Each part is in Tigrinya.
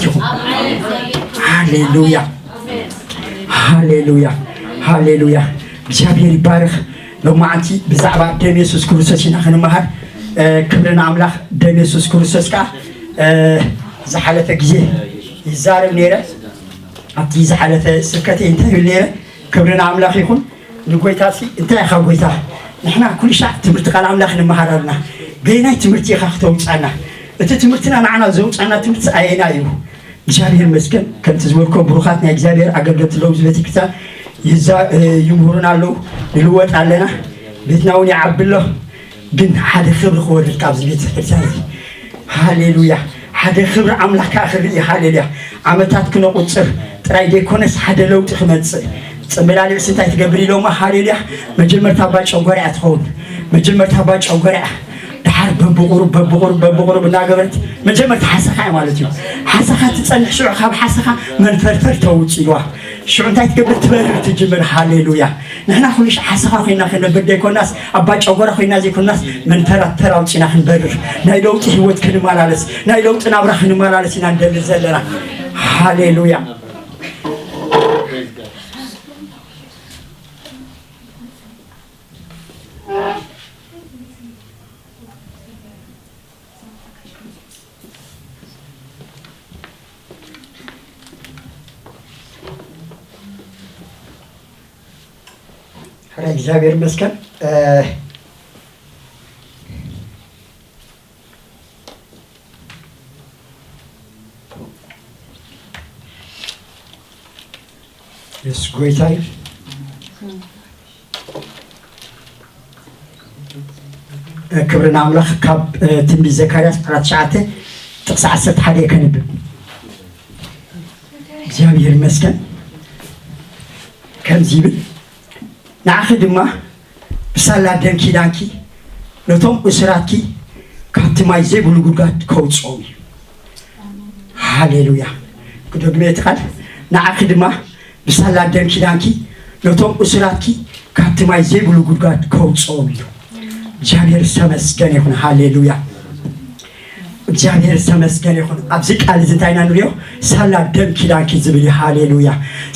ኢኹም። ሃሌሉያ፣ ሃሌሉያ፣ ሃሌሉያ። እግዚኣብሔር ይባረኽ። ሎማዓንቲ ብዛዕባ ደም የሱስ ክርስቶስ ኢና ክንመሃር። እ፣ ክብሪ ንኣምላኽ። ደም የሱስ ክርስቶስ ከዓ፣ እ፣ ዝሓለፈ ግዜ ይዛረብ ነይረ። ኣብቲ ዝሓለፈ ስብከተይ እንታይ ይብል ነይረ? ክብሪ ንኣምላኽ ይኹን። ንጎይታሲ እንታይ ኢኻ ጎይታ? ንሕና ኩሉ ሻዕ ትምህርቲ ቃል ኣምላኽ ንመሃር ኣለና። በየናይ ትምህርቲ ኢኻ ክተውፅኣና? እቲ ትምህርትና ንዓና ዘውፅኣና ትምህርቲ ኣየና እዩ? እግዚኣብሔር ይመስገን። ከምቲ ዝበልኮ ብሩኻት ናይ እግዚኣብሔር ኣገልገልቲ ኣለዉ፣ እዚ ቤተክርስትያን ይዛ-፣ እ፣ ይምህሩና ኣለዉ። ንልወጥ ኣለና። ቤትና እውን ይዓቢ ኣሎ። ግን ሓደ ክብሪ ክወርድ ካብዚ ቤተ ክርስቲያን እዚ። ሃሌሉያ። ሓደ ክብሪ ኣምላኽ ከዓ ክርኢ። ሃሌሉያ። ዓመታት ክነቁጽር ጥራይ ዘይኮነስ ሓደ ለውጢ ክመጽእ። ጽምብላሊዕስ እንታይ ትገብር ኢሎማ? ሃሌሉያ። መጀመርታ ኣባ ጨጎራ እያ ትኸውን። መጀመርታ ኣባ ጨጎራ እያ። ድሓር በብቑሩብ፣ በብቑሩብ፣ በብቑሩብ እናገበረት መጀመርታ ሓሰኻ እያ ማለት እዩ። ሓሰኻ ትጸንሕ፣ ሽዑ ካብ ሓሰኻ መንፈርፈር ተውጽእዋ። ሽዑ እንታይ ትገብር? ትበርር ትጅምር። ሃሌሉያ። ንሕና ኩሉ ሻዕ ሓሰኻ ኮይና ክንነብር ዘይኮናስ፣ ኣባ ጨጎራ ኮይና ዘይኮናስ፣ መንፈራተር ኣውፂና ክንበርር፣ ናይ ለውጢ ህይወት ክንመላለስ፣ ናይ ለውጢ ናብራ ክንመላለስ ኢና ንደሊ ዘለና። ሃሌሉያ። ሕራይ እግዚኣብሔር ይመስገን። እ፣ የሱስ ጎይታ እዩ። ክብሪ ንኣምላኽ። ካብ፣ እ፣ ትንቢት ዘካርያስ ምዕራፍ ትሽዓተ ጥቕሲ ዓሰርተ ሓደ ከንብብ። እግዚኣብሔር ይመስገን። ከምዚ ይብል፣ ንዓኺ ድማ ብሳላ ደም ኪዳንኪ ነቶም እሱራትኪ ካብቲ ማይ ዘይብሉ ጉድጓድ ከውፅኦም እዩ። ሃሌሉያ። ክደግሞ እቲ ቃል፣ ንዓኺ ድማ ብሳላ ደም ኪዳንኪ ነቶም እሱራትኪ ካብቲ ማይ ዘይብሉ ጉድጓድ ከውፅኦም እዩ። እግዚኣብሔር ዝተመስገነ ይኹን። ሃሌሉያ። እግዚኣብሔር ዝተመስገነ ይኹን። ኣብዚ ቃል እዚ እንታይ ኢና ንሪኦ? ሳላ ደም ኪዳንኪ ዝብል እዩ። ሃሌሉያ።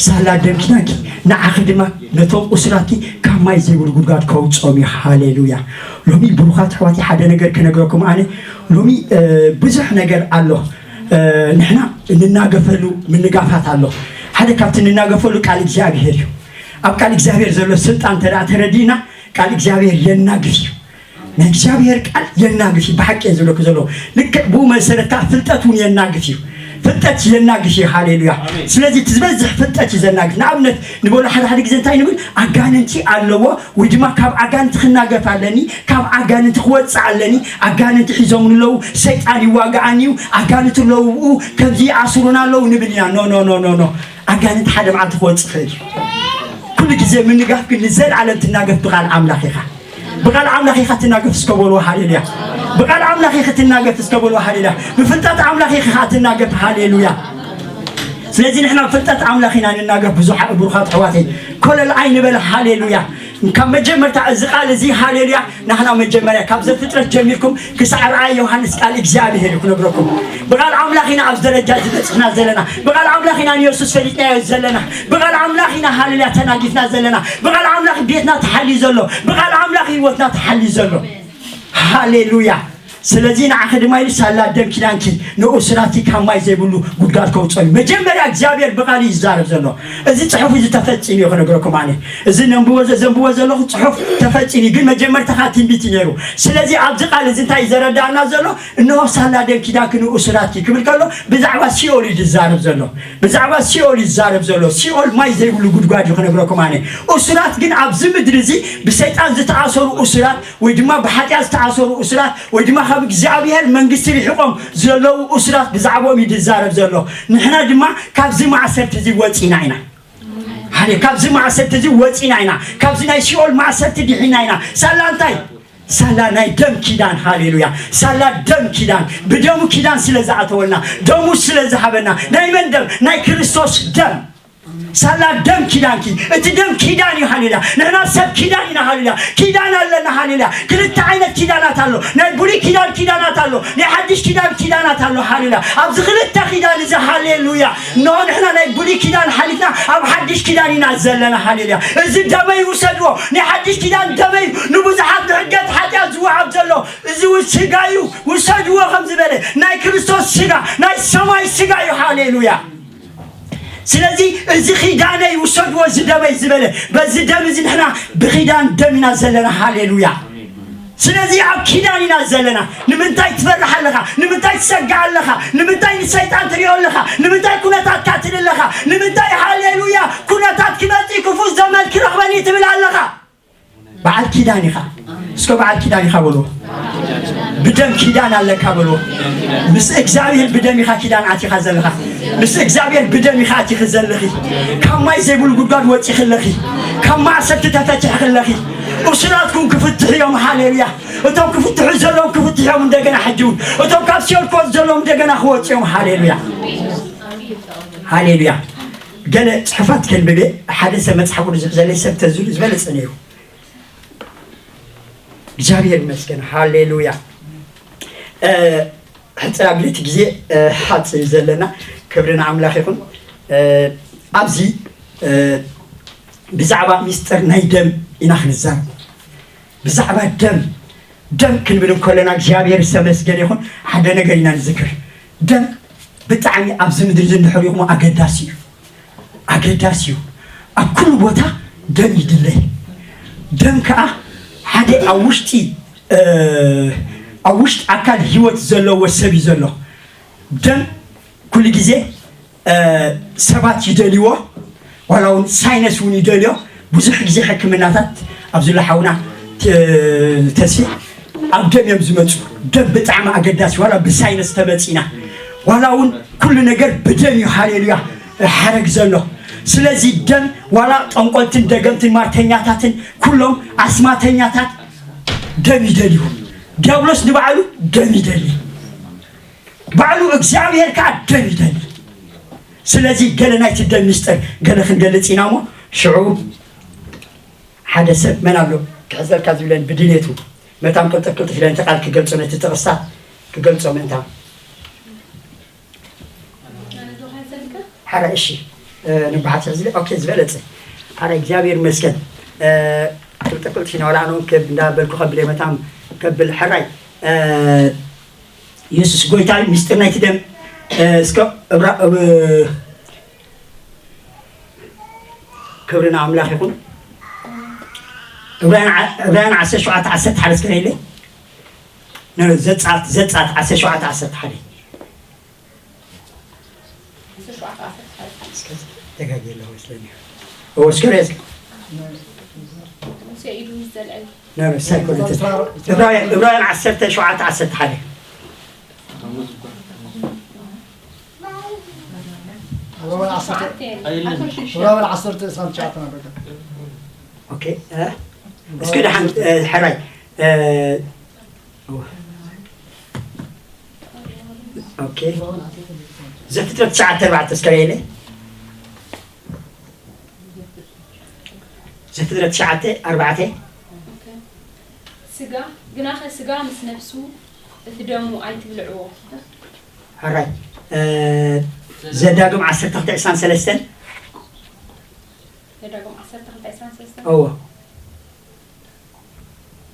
ሳላ ደም ኪዳንኪ ንዓኺ ድማ ነቶም እሱራትኪ ካብ ማይ ዘይብሉ ጉድጓድ ከውፅኦም እዩ። ሃሌሉያ። ሎሚ ብሩኻት ኣሕዋተይ ሓደ ነገር ክነግረኩም ኣነ። ሎሚ፣ እ፣ ብዙሕ ነገር ኣሎ። እ፣ ንሕና እንናገፈሉ ምንጋፋት ኣሎ። ሓደ ካብቲ እንናገፈሉ ቃል እግዚኣብሔር እዩ። ኣብ ቃል እግዚኣብሔር ዘሎ ስልጣን እንተ ደኣ ተረዲእና፣ ቃል እግዚኣብሔር የናግፍ እዩ። ናይ እግዚኣብሔር ቃል የናግፍ እዩ። ብሓቂ እየ ዝብለኩ ዘለኹ። ልክዕ ብኡ መሰረት ከዓ ፍልጠት እውን የናግፍ እዩ። ፍልጠት የናግፍ እዩ። ሃሌሉያ። ኣሜን። ስለዚ እቲ ዝበዝሕ ፍልጠት እዩ ዘናግፍ። ንኣብነት ንበሎ ሓደ ሓደ ግዜ እንታይ ንብል? ኣጋንንቲ ኣለዎ ወይ ድማ ካብ ኣጋንንቲ ክናገፍ ኣለኒ፣ ካብ ኣጋንንቲ ክወፅእ ኣለኒ፣ ኣጋንንቲ ሒዞም ኣለዉ፣ ሰይጣን ይዋግኣኒ እዩ፣ ኣጋንንቲ ኣለዉ ብኡ፣ ከምዚ ይኣስሩና ኣለዉ ንብል ኢና። ኖ፣ ኖ፣ ኖ፣ ኖ፣ ኖ። ኣጋንንቲ ሓደ መዓልቲ ክወፅእ ይኽእል እዩ። ኩሉ ግዜ ምንጋፍ ግን ንዘለኣለም ትናገፍ ብቓል ኣምላኽ ኢኻ። ብቓል ኣምላኽ ኢኻ ትናገፍ እስከ በልዎ፣ ሃሌሉያ። ብቓል ኣምላኽ ኢኻ ትናገፍ እስከ በልዎ፣ ሃሌሉያ። ብፍልጠት ኣምላኽ ኢኻ ትናገፍ፣ ሃሌሉያ። ስለዚ ንሕና ብፍልጠት ኣምላኽ ኢና ንናገፍ፣ ብዙሓ-፣ ብሩኻት ኣሕዋተይ። ኮለል ኣይንበል፣ ሃሌሉያ። ካብ መጀመርታ እዚ ቃል እዚ፣ ሃሌሉያ፣ ናህና መጀመርያ ካብ ዘፍጥረት ጀሚርኩም ክሳዕ ራእይ ዮሃንስ ቃል እግዚኣብሔር እዩ ክነግረኩም። ብቓል ኣምላኽ ኢና ኣብዚ ደረጃ እዚ በጺሕና ዘለና። ብቓል ኣምላኽ ኢና ንየሱስ ፈሊጥናዮ ዘለና። ብቓል ኣምላኽ ኢና ሃሌሉያ ተናጊፍና ዘለና። ብቓል ኣምላኽ ቤትና ተሓልዩ ዘሎ። ብቓል ኣምላኽ ህይወትና ተሓልዩ ዘሎ። ሃሌሉያ። ስለዚ ንዓኺ ድማ ኢሉ ሳላ ደም ኪዳንኪ ንእሱራትኪ ካብ ማይ ዘይብሉ ጉድጓድ ከውፅኦም እዩ። መጀመርያ እግዚኣብሔር ብቓል እዩ ዝዛረብ ዘሎ። እዚ ጽሑፍ እዚ ተፈጺሙ እዩ ክነግረኩም ኣነ። እዚ ነንብቦ ዘ-፣ ዘንብቦ ዘለኹ ጽሑፍ ተፈጺሙ እዩ፣ ግን መጀመርታ ኸኣ ትንቢት እዩ ነይሩ። ስለዚ ኣብዚ ቃል እዚ እንታይ እዩ ዘረዳእና ዘሎ? እንሆ ሳላ ደም ኪዳንኪ ንእሱራትኪ ክብል ከሎ ብዛዕባ ሲኦል እዩ ዝዛረብ ዘሎ። ብዛዕባ ሲኦል እዩ ዝዛረብ ዘሎ። ሲኦል ማይ ዘይብሉ ጉድጓድ እዩ ክነግረኩም ኣነ። እሱራት ግን ኣብዚ ምድሪ እዚ ብሰይጣን ዝተኣሰሩ እሱራት ወይ ድማ ብሓጢኣት ዝተኣሰሩ እሱራት ወይ ድማ ካብ እግዚኣብሔር መንግስቲ ርሒቖም ዘለዉ እሱራት ብዛዕባኦም እዩ ዝዛረብ ዘሎ። ንሕና ድማ ካብዚ ማእሰርቲ እዚ ወፂና ኢና። ሓደ ካብዚ ማእሰርቲ እዚ ወፂና ኢና። ካብዚ ናይ ሲኦል ማእሰርቲ ድሒና ኢና። ሳላ እንታይ? ሳላ ናይ ደም ኪዳን። ሃሌሉያ። ሳላ ደም ኪዳን። ብደሙ ኪዳን ስለ ዝኣተወልና፣ ደሙ ስለ ዝሃበና። ናይ መን ደም? ናይ ክርስቶስ ደም። ሳላ ደም ኪዳንኪ፣ እቲ ደም ኪዳን እዩ። ሃሌሉያ። ንሕና ሰብ ኪዳን ኢና። ሃሌሉያ። ኪዳን ኣለና። ሃሌሉያ። ክልተ ዓይነት ኪዳናት ኣሎ። ናይ ብሉይ ኪዳን ኪዳናት ኣሎ፣ ናይ ሓድሽ ኪዳን ኪዳናት ኣሎ። ሃሌሉያ። ኣብዚ ክልተ ኪዳን እዚ፣ ሃሌሉያ፣ እንሆ ንሕና ናይ ብሉይ ኪዳን ሓሊፍና ኣብ ሓድሽ ኪዳን ኢና ዘለና። ሃሌሉያ። እዚ ደመይ ውሰድዎ፣ ናይ ሓድሽ ኪዳን ደመይ፣ ንብዙሓት ንሕገት ሓጢኣት ዝወሃብ ዘሎ እዚ እውን ስጋ እዩ፣ ውሰድዎ ከም ዝበለ፣ ናይ ክርስቶስ ስጋ፣ ናይ ሰማይ ስጋ እዩ። ሃሌሉያ። ስለዚ እዚ ኪዳነይ ውሰድዎ፣ እዚ ደመይ ዝበለ፣ በዚ ደም እዚ ንሕና ብኪዳን ደም ኢና ዘለና። ሃሌሉያ። ስለዚ ኣብ ኪዳን ኢና ዘለና። ንምንታይ ትፈርሕ ኣለኻ? ንምንታይ ትሰግእ ኣለኻ? ንምንታይ ንሰይጣን ትሪኦ ኣለኻ? ንምንታይ ኩነታትካ ትብል ኣለኻ? ንምንታይ፣ ሃሌሉያ፣ ኩነታት ክመጽእ ክፉእ ዘመን ክረኽበኒ ትብል ኣለኻ? በዓል ኪዳን ኢኻ። እስከ በዓል ኪዳን ኢኻ በልዎ። ብደም ኪዳን ኣለካ በልዎ። ምስ እግዚኣብሔር ብደም ኢኻ ኪዳን ኣቲኻ ዘለኻ። ምስ እግዚኣብሔር ብደም ኢኻ ኣቲኺ ዘለኺ። ካብ ማይ ዘይብሉ ጉድጓድ ወፂኺ ኣለኺ። ካብ ማእሰርቲ ተፈቲሕኺ ኣለኺ። እሱራት ኩን ክፍትሑ እዮም። ሃሌሉያ። እቶም ክፍትሑ ዘለዎም ክፍትሑ እዮም። እንደገና ሕጂ እውን እቶም ካብ ሲኦል ክወፁ ዘለዎም እንደገና ክወፁ እዮም። ሃሌሉያ። ሃሌሉያ። ገለ ጽሑፋት ከንብብ እየ። ሓደ ሰብ መጽሓፍ ቅዱስ ዝሕዘለይ ሰብ ተዝህሉ ዝበለጸ ነይሩ። እግዚኣብሔር ይመስገን። ሃሌሉያ። እ፣ ሕጽር ኣብለቲ ግዜ፣ እ፣ ሓጽር እዩ ዘለና። ክብሪ ንኣምላኽ ይኹን። እ፣ ኣብዚ፣ እ፣ ብዛዕባ ሚስጥር ናይ ደም ኢና ክንዛረብ። ብዛዕባ ደም፣ ደም ክንብል እንከለና እግዚኣብሔር ዝተመስገነ ይኹን፣ ሓደ ነገር ኢና ንዝክር። ደም ብጣዕሚ ኣብዚ ምድሪ እዚ እንድሕር ኢኹም ኣገዳሲ እዩ። ኣገዳሲ እዩ። ኣብ ኩሉ ቦታ ደም ይድለ። ደም ከኣ ሓደ ኣብ ውሽጢ፣ እ፣ ኣብ ውሽጢ ኣካል ህይወት ዘለዎ ሰብ እዩ ዘሎ። ደም ኩሉ ግዜ፣ እ፣ ሰባት ይደልይዎ፣ ዋላ እውን ሳይነስ እውን ይደልዮ። ብዙሕ ግዜ ሕክምናታት ኣብዚ ዘሎ ሓውና ተ-፣ ተስፌ ኣብ ደም እዮም ዝመፁ። ደም ብጣዕሚ ኣገዳሲ፣ ዋላ ብሳይነስ ተመፂና፣ ዋላ እውን ኩሉ ነገር ብደም እዩ፣ ሃሌሉያ፣ ሓረግ ዘሎ። ስለዚ ደም ዋላ ጠንቆልትን ደገምትን ማርተኛታትን ኩሎም ኣስማተኛታት ደም ይደልዩ። ዲያብሎስ ንባዕሉ ደም ይደሊ፣ ባዕሉ እግዚኣብሔር ከዓ ደም ይደሊ። ስለዚ ገለ ናይቲ ደም ምስጢር ገለ ክንገልጽ ኢና እሞ፣ ሽዑ ሓደ ሰብ መን ኣሎ ክሕዘልካ ዝብለን ብድሌቱ መታን ቅልጥፍ ቅልጥፍ ኢለን እቲ ቃል ክገልጾ፣ ነቲ ጥቕስታት ክገልጾ ምእንታን። ሓራይ፣ እሺ፣ እ፣ ንባሓት ሕዝለ፣ ኦኬ፣ ዝበለጸ። ሓራይ፣ እግዚኣብሔር ይመስገን። እ፣ ቅልጥፍ ቅልጥፍ ኢና፣ ዋላ ኣነ እውን ከብ-፣ እንዳበልኩ ከብል እየ መታን ከብል። ሕራይ፣ እ፣ ኢየሱስ ጎይታ እዩ፣ ምስጢር ናይቲ ደም፣ እ፣ እስከ እብራ-፣ እብ-፣ ክብሪ ንኣምላኽ ይኹን። ዕብራውያን ዓ-፣ ዕብራውያን ዓሰርተ ሸውዓተ ዓሰርተ ሓደ እስከ ነይለይ። ነ-፣ ዘጸኣት፣ ዘጸኣት ዓሰርተ ሸውዓተ ዓሰርተ ሓደ። ዓሰርተ ሸውዓተ ዓሰርተ ሓደ። እስከ ተጋግየ ኣለኹ መስለኒ። እዎ፣ እስከ ርኤ እስከ። ሙሴ ኢዱ ምስ ዘልዐ። ነ-፣ ነ-፣ ሳይኮሎጂ። ዕብራውያን፣ ዕብራውያን ዓሰርተ ሸውዓተ ዓሰርተ ሓደ። ዕብራውያን ዓሰርተ፣ ዕብራውያን ዓሰርተ ዕስራን ትሽዓተን ኣለካ። ኦኬ፣ እ? እስኪ ደሓን፣ እ፣ ሕራይ፣ እ፣ ኦኬ። ዘፍጥረት ትሽዓተ ኣርባዕተ እስከ በይለይ። ዘፍጥረት ትሽዓተ ኣርባዕተ። ስጋ፣ ግናኸ ስጋ ምስ ነፍሱ እቲ ደሙ ኣይትብልዕዎ። ሕራይ፣ እ፣ ዘዳግም ዓሰርተ ክልተ ዕስራን ሰለስተን። ዘዳግም ዓሰርተ ክልተ ዕስራን ሰለስተን። እዎ።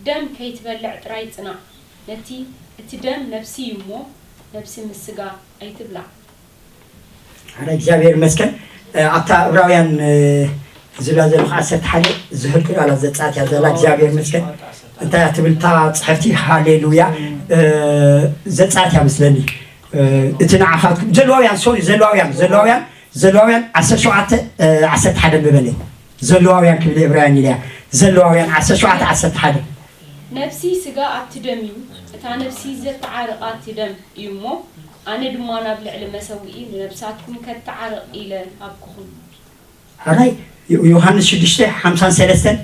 ደም ከይትበልዕ ጥራይ ጽናዕ። ነቲ፣ እቲ ደም ነፍሲ እዩ እሞ፣ ነፍሲ ምስ ስጋ ኣይትብላዕ። ኣረ እግዚኣብሔር ይመስገን። እ፣ ኣብታ ዕብራውያን፣ እ፣ ዝብላ ዘለኹ ዓሰርተ ሓደ ዝህልኩ ቃላት ዘጻት እያ ዘላ። እግዚኣብሔር ይመስገን። እንታይ እያ ትብል እታ ጽሕፍቲ? ሃሌሉያ። እ፣ ዘጻት እያ መስለኒ። እ፣ እቲ ንዓኻትኩም፣ ዘለዋውያን፣ ሶሪ፣ ዘለዋውያን፣ ዘለዋውያን፣ ዘለዋውያን ዓሰርተ ሸውዓተ፣ እ፣ ዓሰርተ ሓደ ምበለ። ዘለዋውያን ክብል ዕብራውያን ኢለያ። ዘለዋውያን ዓሰርተ ሸውዓተ ዓሰርተ ሓደ። ነፍሲ ስጋ ኣብቲ ደም እዩ፣ እታ ነፍሲ ዘተዓርቓ እቲ ደም እዩ እሞ፣ ኣነ ድማ ናብ ልዕሊ መሰውኢ ንነብሳትኩም ከተዓርቕ ኢለ ሃብኩኹም። ሕራይ፣ ዮ-፣ ዮሃንስ ሽዱሽተ ሓምሳን ሰለስተን።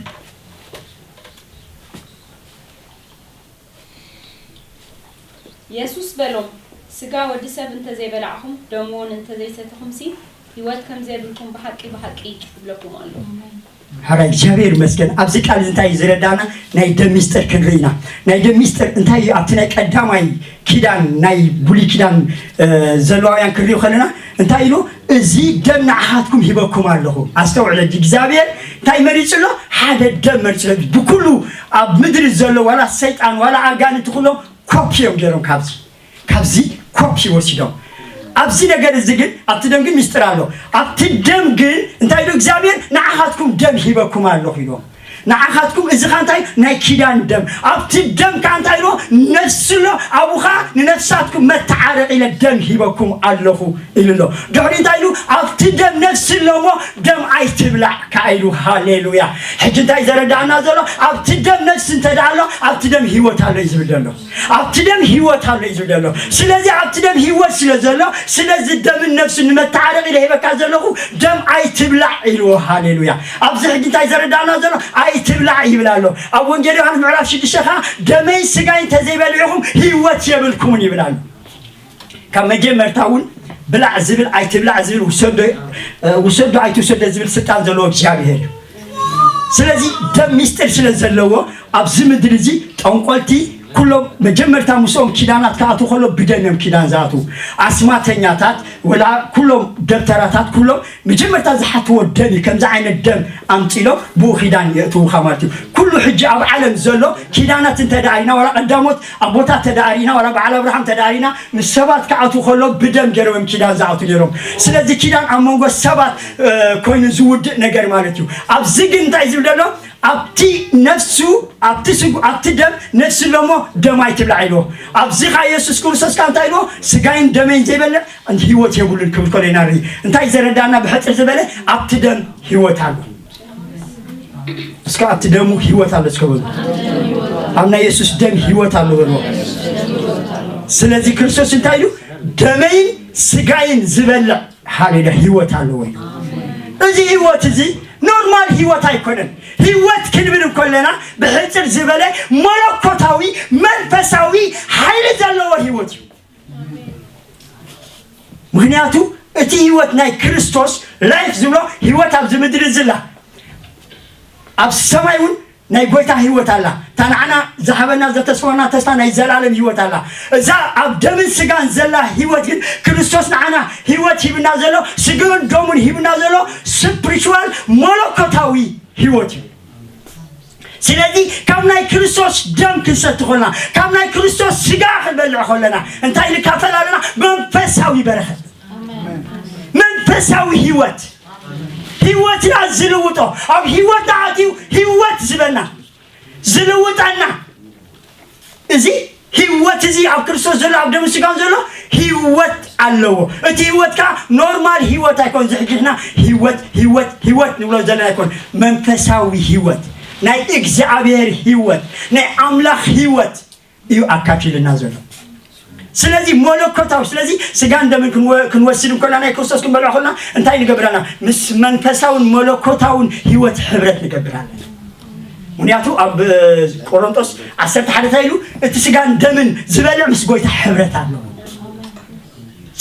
የሱስ በሎም፣ ስጋ ወዲ ሰብ እንተ ዘይበላዕኹም፣ ደሙ እውን እንተ ዘይሰተኹምሲ፣ ህይወት ከም ዘይብልኩም ብሓቂ ብሓቂ እብለኩም ኣለኹ። ሓራይ እግዚኣብሔር ይመስገን። ኣብዚ ቃል እዚ እንታይ እዩ ዝረዳና? ናይ ደም ሚስጥር ክንርኢ ኢና። ናይ ደም ሚስጥር እንታይ እዩ? ኣብቲ ናይ ቀዳማይ ኪዳን፣ ናይ ብሉይ ኪዳን ዘለዋውያን ክንሪኦ ከለና እንታይ ኢሉ? እዚ ደም ንዓኻትኩም ሂበኩም ኣለኹ። ኣስተውዕለ፣ እግዚኣብሔር እንታይ መሪጹ ኣሎ? ሓደ ደም መሪጹ ኣሎ። ብኩሉ ኣብ ምድሪ ዘሎ ዋላ ሰይጣን ዋላ ኣጋንንቲ ኩሎም ኮፒ እዮም ገይሮም ካብዚ ካብዚ ኮፒ ወሲዶም። ኣብዚ ነገር እዚ ግን ኣብቲ ደም ግን ሚስጥር ኣሎ። ኣብቲ ደም ግን እንታይ ኢሉ እግዚኣብሔር? ንዓኻትኩም ደም ሂበኩም ኣለኹ ኢሎም። ንዓኻትኩም እዚ ኻ እንታይ ናይ ኪዳን ደም ኣብቲ ደም ከዓ እንታይ ኢሉ? ነፍሲ ኣሎ ኣብኡ ኸዓ ንነፍሳትኩም መተዓረቂ ኢለ ደም ሂበኩም ኣለኹ ኢሉ ኣሎ። ድሕሪ እንታይ ኢሉ? ኣብቲ ደም ነፍሲ ኣሎ እሞ ደም ኣይትብላዕ ከዓ ኢሉ። ሃሌሉያ። ሕጂ እንታይ ዘረዳእና ዘሎ? ኣብቲ ደም ነፍሲ እንተ ደኣ ኣሎ ኣብቲ ደም ህይወት ኣሎ እዩ ዝብል ዘሎ። ኣብቲ ደም ህይወት ኣሎ እዩ ዝብል ዘሎ። ስለዚ ኣብቲ ደም ህይወት ስለ ዘሎ ስለዚ ደምን ነፍስን ንመተዓረቂ ኢለ ሂበካ ዘለኹ ደም ኣይትብላዕ ኢልዎ። ሃሌሉያ። ኣብዚ ሕጂ እንታይ ዘረዳእና ዘሎ? ኣይትብላዕ ይብል ኣሎ። ኣብ ወንጌል ዮሃንስ ምዕራፍ ሽዱሽተ ኸዓ ደመይ ስጋይ እንተዘይበሊዕኹም ህይወት የብልኩምን ይብል ኣሎ። ካብ መጀመርታ እውን ብላዕ ዝብል ኣይትብላዕ ዝብል ውሰዶ ውሰዶ ኣይትውሰዶ ዝብል ስልጣን ዘለዎ እግዚኣብሔር እዩ። ስለዚ ደም ሚስጥር ስለ ዘለዎ ኣብዚ ምድሪ እዚ ጠንቆልቲ ኩሎም መጀመርታ ምስኦም ኪዳናት ክኣትዉ ከሎ ብደም እዮም ኪዳን ዝኣትዉ። ኣስማተኛታት ወላ ኩሎም ደብተራታት ኩሎም መጀመርታ ዝሓትዎ ደም እዩ። ከምዚ ዓይነት ደም ኣምፂሎም ብኡ ኪዳን የእትዉኻ ማለት እዩ። ኩሉ ሕጂ ኣብ ዓለም ዘሎ ኪዳናት እንተ ደኣ ርኢና ዋላ ቀዳሞት ኣቦታት እንተ ደኣ ርኢና ዋላ በዓል ኣብርሃም እንተ ደኣ ርኢና ምስ ሰባት ክኣትዉ ከሎ ብደም ገይሮም እዮም ኪዳን ዝኣትዉ ነይሮም። ስለዚ ኪዳን ኣብ መንጎ ሰባት ኮይኑ ዝውድእ ነገር ማለት እዩ። ኣብዚ ግን እንታይ ዝብል ዘሎ? ኣብቲ ነፍሱ ኣብቲ ስጉ ኣብቲ ደም ነፍሲ ኣለሞ ደም ኣይትብላዕ ኢልዎ። ኣብዚ ኸዓ የሱስ ክርስቶስ ከዓ እንታይ ኢልዎ? ስጋይን ደመይን ዘይበልዕ ህይወት የብሉን ክብል ከሎ ኢና ንርኢ። እንታይ ዘረዳና ብሕፅር ዝበለ ኣብቲ ደም ህይወት ኣሎ። እስከ ኣብቲ ደሙ ህይወት ኣሎ እስከ በሉ። ኣብ ናይ የሱስ ደም ህይወት ኣሎ በልዎ። ስለዚ ክርስቶስ እንታይ ኢሉ? ደመይን ስጋይን ዝበልዕ ሃሌሉያ ህይወት ኣለዎ ኢሉ። እዚ ህይወት እዚ ኖርማል ህይወት ኣይኮነን። ህይወት ክንብል እንከለና ብሕፅር ዝበለ መለኮታዊ መንፈሳዊ ሓይሊ ዘለዎ ህይወት እዩ። ምክንያቱ እቲ ህይወት ናይ ክርስቶስ ላይፍ ዝብሎ ህይወት ኣብዚ ምድሪ ዝላ ኣብ ሰማይ እውን ናይ ጎይታ ህይወት ኣላ። እታ ንዓና ዝሃበና ዘተስፋና ተስፋ ናይ ዘላለም ህይወት ኣላ። እዛ ኣብ ደምን ስጋን ዘላ ህይወት ግን ክርስቶስ ንዓና ህይወት ሂብና ዘሎ ስግኡን ደሙን ሂብና ዘሎ ስፕሪቹዋል መለኮታዊ ህይወት እዩ። ስለዚ ካብ ናይ ክርስቶስ ደም ክንሰቲ ከለና ካብ ናይ ክርስቶስ ስጋ ክንበልዕ ከለና እንታይ ንካፈል ኣለና? መንፈሳዊ በረኸት፣ መንፈሳዊ ህይወት፣ ህይወትና ዝልውጦ ኣብ ህይወትና ኣትዩ ህይወት ዝበና ዝልውጠና እዚ ህይወት እዚ ኣብ ክርስቶስ ዘሎ ኣብ ደም ስጋን ዘሎ ህይወት ኣለዎ። እቲ ህይወት ከዓ ኖርማል ህይወት ኣይኮን ዝሕግሕና ህይወት ህይወት ህይወት ንብሎ ዘለና ኣይኮን መንፈሳዊ ህይወት ናይ እግዚኣብሔር ህይወት ናይ ኣምላኽ ህይወት እዩ ኣካፊልና ዘሎ። ስለዚ መለኮታዊ ስለዚ ስጋን ደምን ክንወስድ እንኮና ናይ ክርስቶስ ክንበልዖ ከለና እንታይ ንገብር ኣለና? ምስ መንፈሳውን መለኮታውን ህይወት ሕብረት ንገብር ኣለና። ምክንያቱ ኣብ ቆሮንጦስ ዓሰርተ ሓደ እንታይ ኢሉ? እቲ ስጋን ደምን ዝበልዕ ምስ ጎይታ ሕብረት ኣለዎ።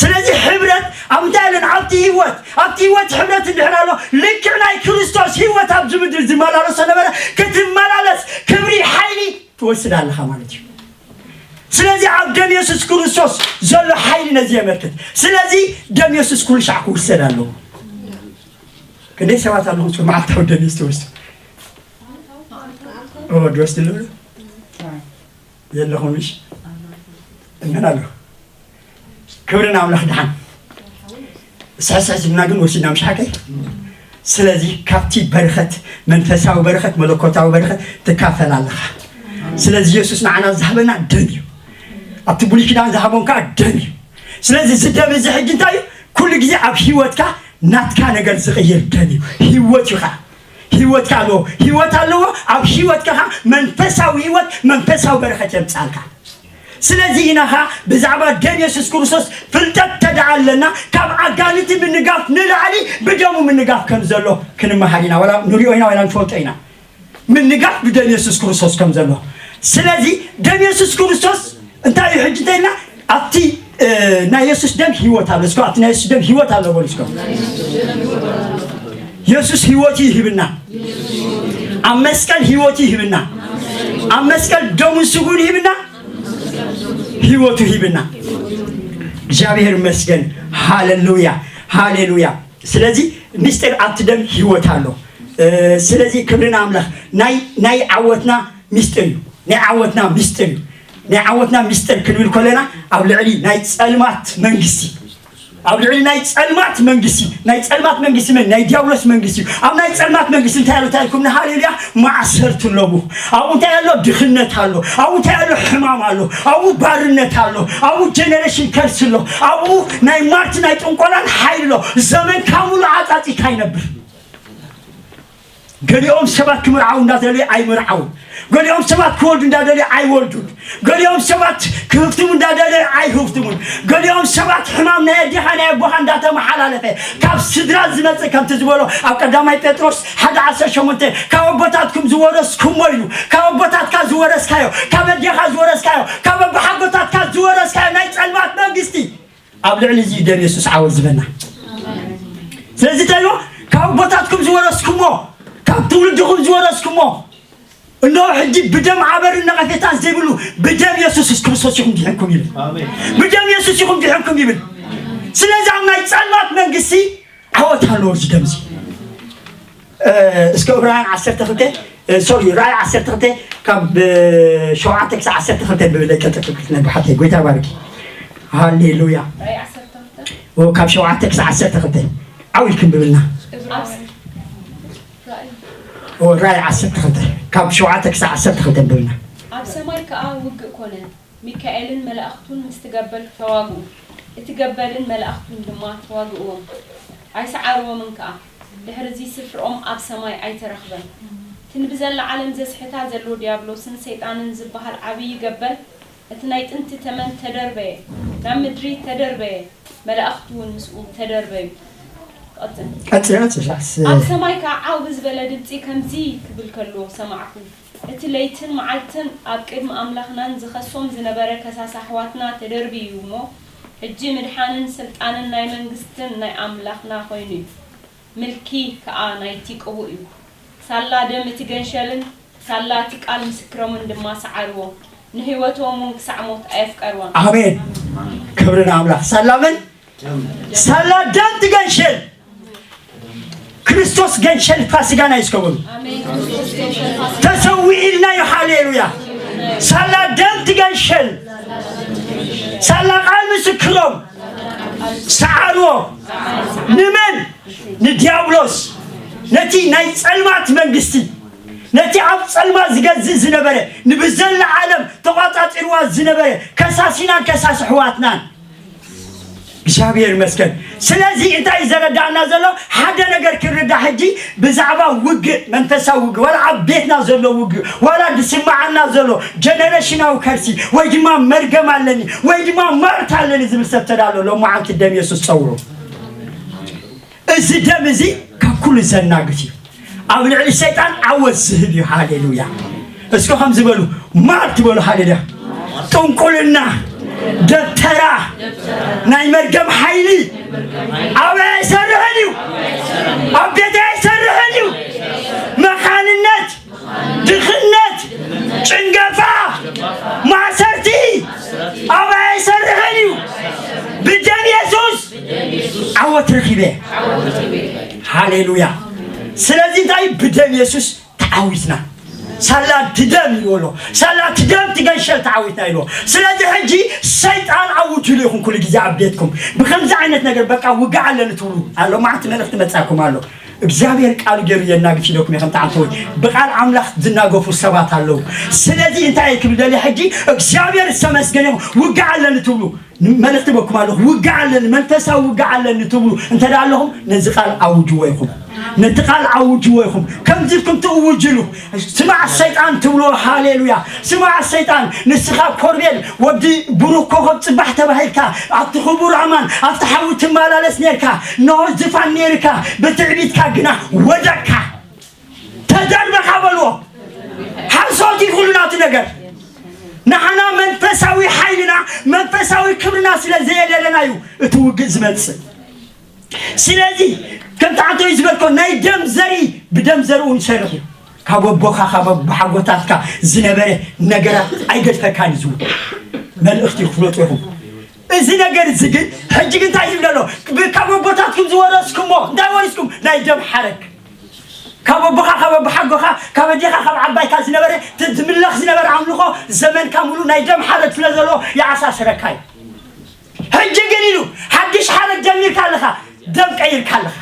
ስለዚ ሕብረት ኣብ እንታይ ኣለና? ኣብቲ ህይወት ኣብቲ ህይወት ሕብረት እንድሕር ኣሎ ልክዕ ናይ ክርስቶስ ህይወት ኣብዚ ምድሪ ዝመላለሶ ነበረ ክትመላለስ ክብሪ ሓይሊ ትወስድ ኣለኻ ማለት እዩ። ስለዚ ኣብ ደም የሱስ ክርስቶስ ዘሎ ሓይሊ ነዚ የመልክት። ስለዚ ደም የሱስ ኩሉ ሻዕ ክውሰድ ኣለዎ። ክንደይ ሰባት ኣለኹም እስከ መዓልታዊ ደም የሱስ ትወስዱ? ኦ ድወስድ ኣለዉ የለኹም እሺ እመን ኣለኹ። ክብሪ ንኣምላኽ ድሓን ስሕስሕ ዝብና ግን ወሲድና ምሽ ሓቀይ። ስለዚ ካብቲ በረኸት መንፈሳዊ በረኸት መለኮታዊ በረኸት ትካፈል ኣለኻ። ስለዚ የሱስ ንዓና ዝሃበና ደም እዩ። ኣብቲ ብሉይ ኪዳን ዝሃቦም ከዓ ደም እዩ። ስለዚ እዚ ደም እዚ ሕጂ እንታይ እዩ? ኩሉ ግዜ ኣብ ህይወትካ ናትካ ነገር ዝቕይር ደም እዩ። ህይወት እዩ ከዓ ህይወትካ ኣለዎ። ህይወት ኣለዎ ኣብ ህይወትካ ከዓ መንፈሳዊ ህይወት መንፈሳዊ በረኸት የምፃልካ። ስለዚ ኢና ኸዓ ብዛዕባ ደም የሱስ ክርስቶስ ፍልጠት ተደኣ ኣለና ካብ ኣጋንንቲ ምንጋፍ ንላዕሊ ብደሙ ምንጋፍ ከም ዘሎ ክንመሃር ኢና። ዋላ ንሪኦ ኢና ዋላ ንፈልጦ ኢና ምንጋፍ ብደም የሱስ ክርስቶስ ከም ዘሎ። ስለዚ ደም የሱስ ክርስቶስ እንታይ እዩ ሕጂ እንተኢልና ኣብቲ እ፣ ናይ የሱስ ደም ህይወት ኣሎ። እስከ ኣብቲ ናይ የሱስ ደም ህይወት ኣሎ በሉ እስከ። የሱስ ህይወት ይህብና። ኣብ መስቀል ህይወት ይህብና። ኣብ መስቀል ደሙን ስጉን ይህብና። ህይወቱ ሂብና። እግዚኣብሔር ይመስገን። ሃሌሉያ፣ ሃሌሉያ። ስለዚ ምስጢር ኣብቲ ደም ህይወት ኣሎ። እ፣ ስለዚ ክብሪ ንኣምላኽ። ናይ፣ ናይ ዓወትና ምስጢር እዩ። ናይ ዓወትና ምስጢር እዩ። ናይ ዓወትና ምስጢር ክንብል ከለና ኣብ ልዕሊ ናይ ጸልማት መንግስቲ፣ ኣብ ልዕሊ ናይ ጸልማት መንግስቲ፣ ናይ ጸልማት መንግስቲ መን? ናይ ዲያብሎስ መንግስቲ እዩ። ኣብ ናይ ጸልማት መንግስቲ እንታይ ኣሎ? እንታይ ኢልኩም? ሃሌሉያ፣ ማእሰርቲ ኣለዉ። ኣብኡ እንታይ ኣሎ? ድኽነት ኣሎ። ኣብኡ እንታይ ኣሎ? ሕማም ኣሎ። ኣብኡ ባርነት ኣሎ። ኣብኡ ጀነሬሽን ከርስ ኣሎ። ኣብኡ ናይ ማርቲ ናይ ጥንቆላን ሓይሊ ኣሎ። ዘመን ካሙሉ ዓጻጺካ ይነብር። ገሊኦም ሰባት ክምርዓው እንዳደለዩ ኣይምርዓውን። ገሊኦም ሰባት ክወልዱ እንዳደለዩ ኣይወልዱን። ገሊኦም ሰባት ክህፍትሙ እንዳደለዩ ኣይህፍትሙን። ገሊኦም ሰባት ሕማም ናይ ኣዴኻ ናይ ኣቦኻ እንዳተመሓላለፈ ካብ ስድራ ዝመጽእ፣ ከምቲ ዝበሎ ኣብ ቀዳማይ ጴጥሮስ ሓደ ዓሰርተ ሸሞንተ፣ ካብ ኣቦታትኩም ዝወረስኩሞ ኢሉ። ካብ ኣቦታትካ ዝወረስካዮ፣ ካብ ኣዴኻ ዝወረስካዮ፣ ካብ ኣቦሓጎታትካ ዝወረስካዮ ናይ ጸልማት መንግስቲ ኣብ ልዕሊ እዚ ደም የሱስ ዓወት ዝበና። ስለዚ እንታይ ኢሉ? ካብ ኣቦታትኩም ዝወረስኩሞ፣ ካብ ትውልድኹም ዝወረስኩሞ፣ እነሆ ሕጂ ብደም ኣበርን ነቐፌታን ዘይብሉ ብደም የሱስ ክርስቶስ ኢኹም ድሒንኩም ይብል። ብደም የሱስ ኢኹም ድሒንኩም ይብል። ስለዚ ኣብ ናይ ጸልማት መንግስቲ ዓወት ኣለዎ እዚ ደም እዚ። እ፣ እስከ ዕብራውያን ዓሰርተ ክልተ፣ እ፣ ሶሪ፣ ራእይ ዓሰርተ ክልተ ካብ፣ እ፣ ሸውዓተ ክሳብ ዓሰርተ ክልተ ብለይ ቀልጠፍ ክልተ ነቢ ሓተይ፣ ጎይታ ባርኪ። ሃሌሉያ። ራእይ ዓሰርተ ክልተ? ኦ፣ ካብ ሸውዓተ ክሳብ ዓሰርተ ክልተ ዓው ኢልክን ብብልና። ዕብራውያን። ራእይ። ኦ፣ ራእይ ዓሰርተ ክልተ ካብ ሸውዓተ ክሳብ ዓሰርተ ክልተ ብብልና። ኣብ ሰማይ ከኣ ውግእ ኮነ። ሚካኤልን መላእኽቱን ምስቲ ገበል ተዋግኡ፣ እቲ ገበልን መላእኽቱን ድማ ተዋግእዎም፣ ኣይሰዓርዎምን ከኣ። ድሕርዚ ስፍርኦም ኣብ ሰማይ ኣይተረኽበን። እቲ ንብዘላ ዓለም ዘስሕታ ዘሎ ዲያብሎስን ሰይጣንን ዝበሃል ዓብዪ ገበል፣ እቲ ናይ ጥንቲ ተመን ተደርበየ፣ ናብ ምድሪ ተደርበየ፣ መላእኽቱ እውን ምስኡ ተደርበዩ። ቀጽል። ቀጽል፣ ቀጽል፣ ሻስ። ኣብ ሰማይ ከኣ ዓው ብዝበለ ድምጺ ከምዚ ክብል ከሎ ሰማዕኩ። እቲ ለይትን መዓልትን ኣብ ቅድሚ ኣምላኽናን ዝኸሶም ዝነበረ ከሳሲ ኣሕዋትና ተደርብዩ እሞ፣ ሕጂ ምድሓንን ስልጣንን ናይ መንግስትን ናይ ኣምላኽና ኾይኑ እዩ። ምልኪ ከኣ ናይቲ ቅቡእ እዩ። ሳላ ደም እቲ ገንሸልን ሳላ እቲ ቃል ምስክሮምን ድማ ሰዓርዎ። ንህይወቶም እውን ክሳዕ ሞት ኣየፍቀርዋን። ኣሜን። ክብሪ ንኣምላኽ። ሳላ መን? ሳላ ደም እቲ ገንሸል። ክርስቶስ ገንሸል ፋሲጋና እዩ እስከ በሉ። ኣሜን። ተሰዊእልና እዩ። ሃሌሉያ። ሳላ ደም እቲ ገንሸል፣ ሳላ ቃል ምስክሮም ሰዓርዎ። ንመን? ንዲያብሎስ፣ ነቲ ናይ ጸልማት መንግስቲ፣ ነቲ ኣብ ጸልማት ዝገዝእ ዝነበረ፣ ንብዘላ ዓለም ተቋጻጺርዋ ዝነበረ ከሳሲናን ከሳሲ ኣሕዋትናን። እግዚኣብሔር ይመስገን። ስለዚ እንታይ እዩ ዘረዳእና ዘሎ? ሓደ ነገር ክንርዳእ ሕጂ ብዛዕባ ውግእ፣ መንፈሳዊ ውግእ፣ ዋላ ኣብ ቤትና ዘሎ ውግእ፣ ዋላ ዝስምዓና ዘሎ ጀነሬሽናዊ ከርሲ፣ ወይ ድማ መርገም ኣለኒ፣ ወይ ድማ ማርት ኣለኒ ዝብል ሰብ ተዳሎ፣ ሎማዓንቲ ደም የሱስ ጸውሩ። እዚ ደም እዚ ካብ ኩሉ ዘናግፍ እዩ። ኣብ ልዕሊ ሰይጣን ዓወት ዝህብ እዩ። ሃሌሉያ። እስኪ ከምዚ በሉ፣ ማርት በሉ። ሃሌሉያ። ጥንቁልና፣ ደብተራ፣ ናይ መርገም ሓይሊ ኣበይ ኣይሰርሕን እዩ? ኣብ ቤተይ ኣይሰርሕን እዩ። መኻንነት፣ ድኽነት፣ ጭንገፋ፣ ማእሰርቲ ኣበይ ኣይሰርሕን እዩ። ብደም የሱስ ዓወት ረኺበ። ሃሌሉያ። ስለዚ እንታይ? ብደም የሱስ ተዓዊትና። ሳላ ድደም ይበሎ። ሳላ ትደም ትገንሸል ተዓዊትና ይበሎ። ስለዚ ሕጂ ሰይጣን ኣውጅሉ ይኹን ኩሉ ግዜ ኣብ ቤትኩም። ብከምዚ ዓይነት ነገር በቃ ውግእ ኣለኒ ትብሉ ኣሎ። መዓት መልእኽቲ መጻኩም ኣሎ። እግዚኣብሔር ቃሉ ገይሩ የናግፍ ኢለኩም ኢኹም ተዓንተወይ። ብቃል ኣምላኽ ዝናገፉ ሰባት ኣለዉ። ስለዚ እንታይ እየ ክብል ደልየ ሕጂ እግዚኣብሔር ዝተመስገነ ይኹን። ውግእ ኣለኒ ትብሉ መልእኽቲ በኩም ኣለኹ። ውግእ ኣለኒ፣ መንፈሳዊ ውግእ ኣለኒ ትብሉ እንተ ደኣ ኣለኹም፣ ነዚ ቃል ኣውጅዎ ኢኹም። ነቲ ቃል ኣውጅዎ ኢኹም። ከምዚ ኢልኩም ትእውጅሉ። ስማዕ ሰይጣን ትብሎ፣ ሃሌሉያ። ስማዕ ሰይጣን፣ ንስኻ ኮርቤል ወዲ ብሩክ ኮኸብ ጽባሕ ተባሂልካ፣ ኣብቲ ክቡር ኣማን፣ ኣብቲ ሓዊ ትመላለስ ኔርካ፣ እንሆ ዝፋን ኔርካ፣ ብትዕቢትካ ግና ወደቅካ። ተደርበኻ በልዎ። ሓሶት እዩ ኩሉ ናቱ ነገር። ንዓና መንፈሳዊ ሓይልና መንፈሳዊ ክብርና ስለ ዘየለለና እዩ እቲ ውግእ ዝመጽእ። ስለዚ ከምቲ ዓንተወይ ዝበልኮ ናይ ደም ዘርኢ ብደም ዘርኡ ንሰርሕ እዩ። ካብ ኣቦኻ ካብ ኣቦሓጎታትካ ዝነበረ ነገራት ኣይገድፈካን እዩ ዝብል መልእኽቲ ክፍለጡ ኢኹም። እዚ ነገር እዚ ግን ሕጂ ግን እንታይ ዝብል ኣሎ? ካብ ኣቦታትኩም ዝወረስኩሞ እንታይ ወሪስኩም? ናይ ደም ሓረግ ካብ ኣቦኻ ካብ ኣቦሓጎኻ ካብ ኣዴኻ ካብ ዓባይካ ዝነበረ ዝምለኽ ዝነበረ ኣምልኾ ዘመንካ ሙሉ ናይ ደም ሓረግ ስለ ዘሎ ይኣሳስረካ እዩ። ሕጂ ግን ኢሉ ሓድሽ ሓረግ ጀሚርካ ኣለኻ። ደም ቀይርካ ኣለኻ።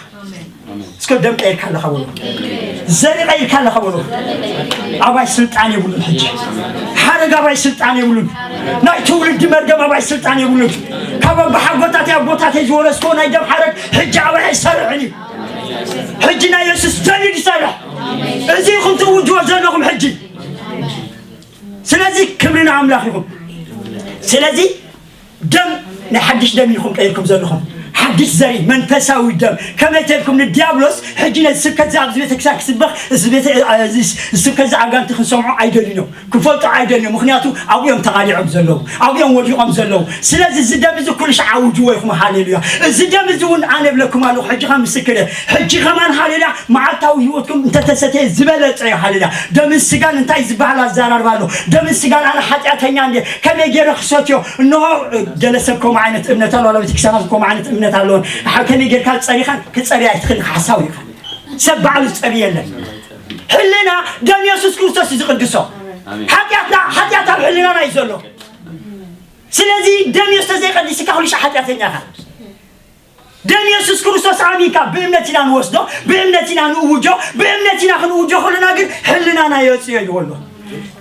እስከ ደም ቀይርካ ኣለኻ በሉ። ዘሪ ቀይርካ ኣለኻ በሉ። ኣባይ ስልጣን የብሉን። ሕጂ ሓረግ ኣባይ ስልጣን የብሉን። ናይ ትውልዲ መርገም ኣባይ ስልጣን የብሉን። ካብ ኣቦሓጎታተይ ኣቦታተይ ዝወረስኮ ናይ ደም ሓረግ ሕጂ ኣባይ ኣይሰርሕን እዩ። ሕጂ ናይ የሱስ ደም እዩ ዝሰርሕ። እዚ ኢኹም ትውጅዎ ዘለኹም ሕጂ። ስለዚ ክብሪ ንኣምላኽ ይኹን። ስለዚ ደም ናይ ሓድሽ ደም ኢኹም ቀይርኩም ዘለኹም። ሓድሽ ዘርኢ መንፈሳዊ ደም ከመይ ተልኩም ንዲያብሎስ ሕጂ ነዚ ስብከት እዚ ኣብዚ ቤተክርስትያን ክስበኽ እዚ ቤተ- እዚ ስብከት እዚ ኣጋንቲ ክንሰምዖ ኣይደልዩን እዮም። ክፈልጡ ኣይደልዮም። ምኽንያቱ ኣብኡ እዮም ተቓሊዖም ዘለዉ፣ ኣብኡ እዮም ወዲቖም ዘለዉ። ስለዚ እዚ ደም እዚ ኩሉ ሻዕ ኣውጅዎ ኢኹም። ሃሌሉያ። እዚ ደም እዚ እውን ኣነ እብለኩም ኣለኹ ሕጂ ኸም ምስክር እየ። ሕጂ ኸማን ሃሌሉያ መዓልታዊ ህይወትኩም እንተተሰተየ ዝበለጸ እዩ። ሃሌሉያ። ደምን ስጋን እንታይ ዝበሃል ኣዘራርባ ኣሎ? ደምን ስጋን ኣነ ሓጢኣተኛ እንደ ከመይ ገይረ ክሰትዮ? እንሆ ገለ ሰብ ከምኡ ዓይነት እምነት ኣለዎ። ቤተክርስትያናት ከምኡ ዓይነት እምነት ኣለዎን። ከመይ ጌርካ ጸሪኻን ክጸርያ ኣይትኽእል ሓሳዊ ኢኻ። ሰብ ባዕሉ ዝጸሪ የለን። ሕልና ደም የሱስ ክርስቶስ እዩ ዝቕድሶ። ሓጢኣትና ሓጢኣት ኣብ ሕልናና እዩ ዘሎ። ስለዚ ደም የሱስ ተዘይቀዲስካ ኩሉ ሻዕ ሓጢኣተኛ ኢኻ። ደም የሱስ ክርስቶስ ኣሚንካ ብእምነት ኢና ንወስዶ፣ ብእምነት ኢና ንእውጆ። ብእምነት ኢና ክንእውጆ ከለና ግን ሕልናና የጽዮ ይብሎ።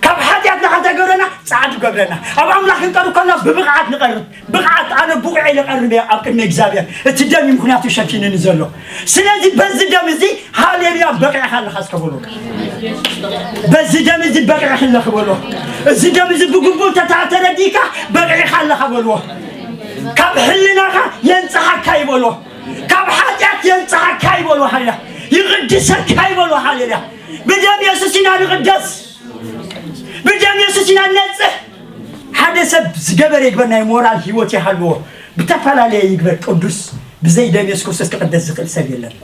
ካብ ሓጢኣትና ሓንታ ገብረና ጻዕዱ ገብረና ኣብ ኣምላኽ ክንቀርብ ከለና ብብቕዓት ንቐርብ። ብቕዓት ኣነ ብቑዕ ኢለ ቀርብ እየ ኣብ ቅድሚ እግዚኣብሔር። እቲ ደም እዩ ምኽንያቱ ሸፊንኒ ዘሎ። ስለዚ በዚ ደም እዚ ሃሌሉያ በቂዕካ ኣለኻ እስከ በሎ። በዚ ደም እዚ በቂዕኪ ኣለኺ በሎ። እዚ ደም እዚ ብግቡእ እንተ ተረዲእካ በቂዕካ ኣለኻ በልዎ። ካብ ሕልናኻ የንጽሓካ ይበሎ። ካብ ሓጢኣት የንጽሓካ ይበሎ። ሃሌሉያ። ይቕድሰካ ይበሎ። ሃሌሉያ። ብደም የሱስ ኢና ንቕደስ። ብደም የሱስ ኢና ንነጽህ። ሓደ ሰብ ዝገበረ ይግበር ናይ ሞራል ህይወት ይሃልዎ። ብተፈላለየ ይግበር ቅዱስ ብዘይ ደም የሱስ ክርስቶስ ክቕደስ ዝኽእል ሰብ የለን።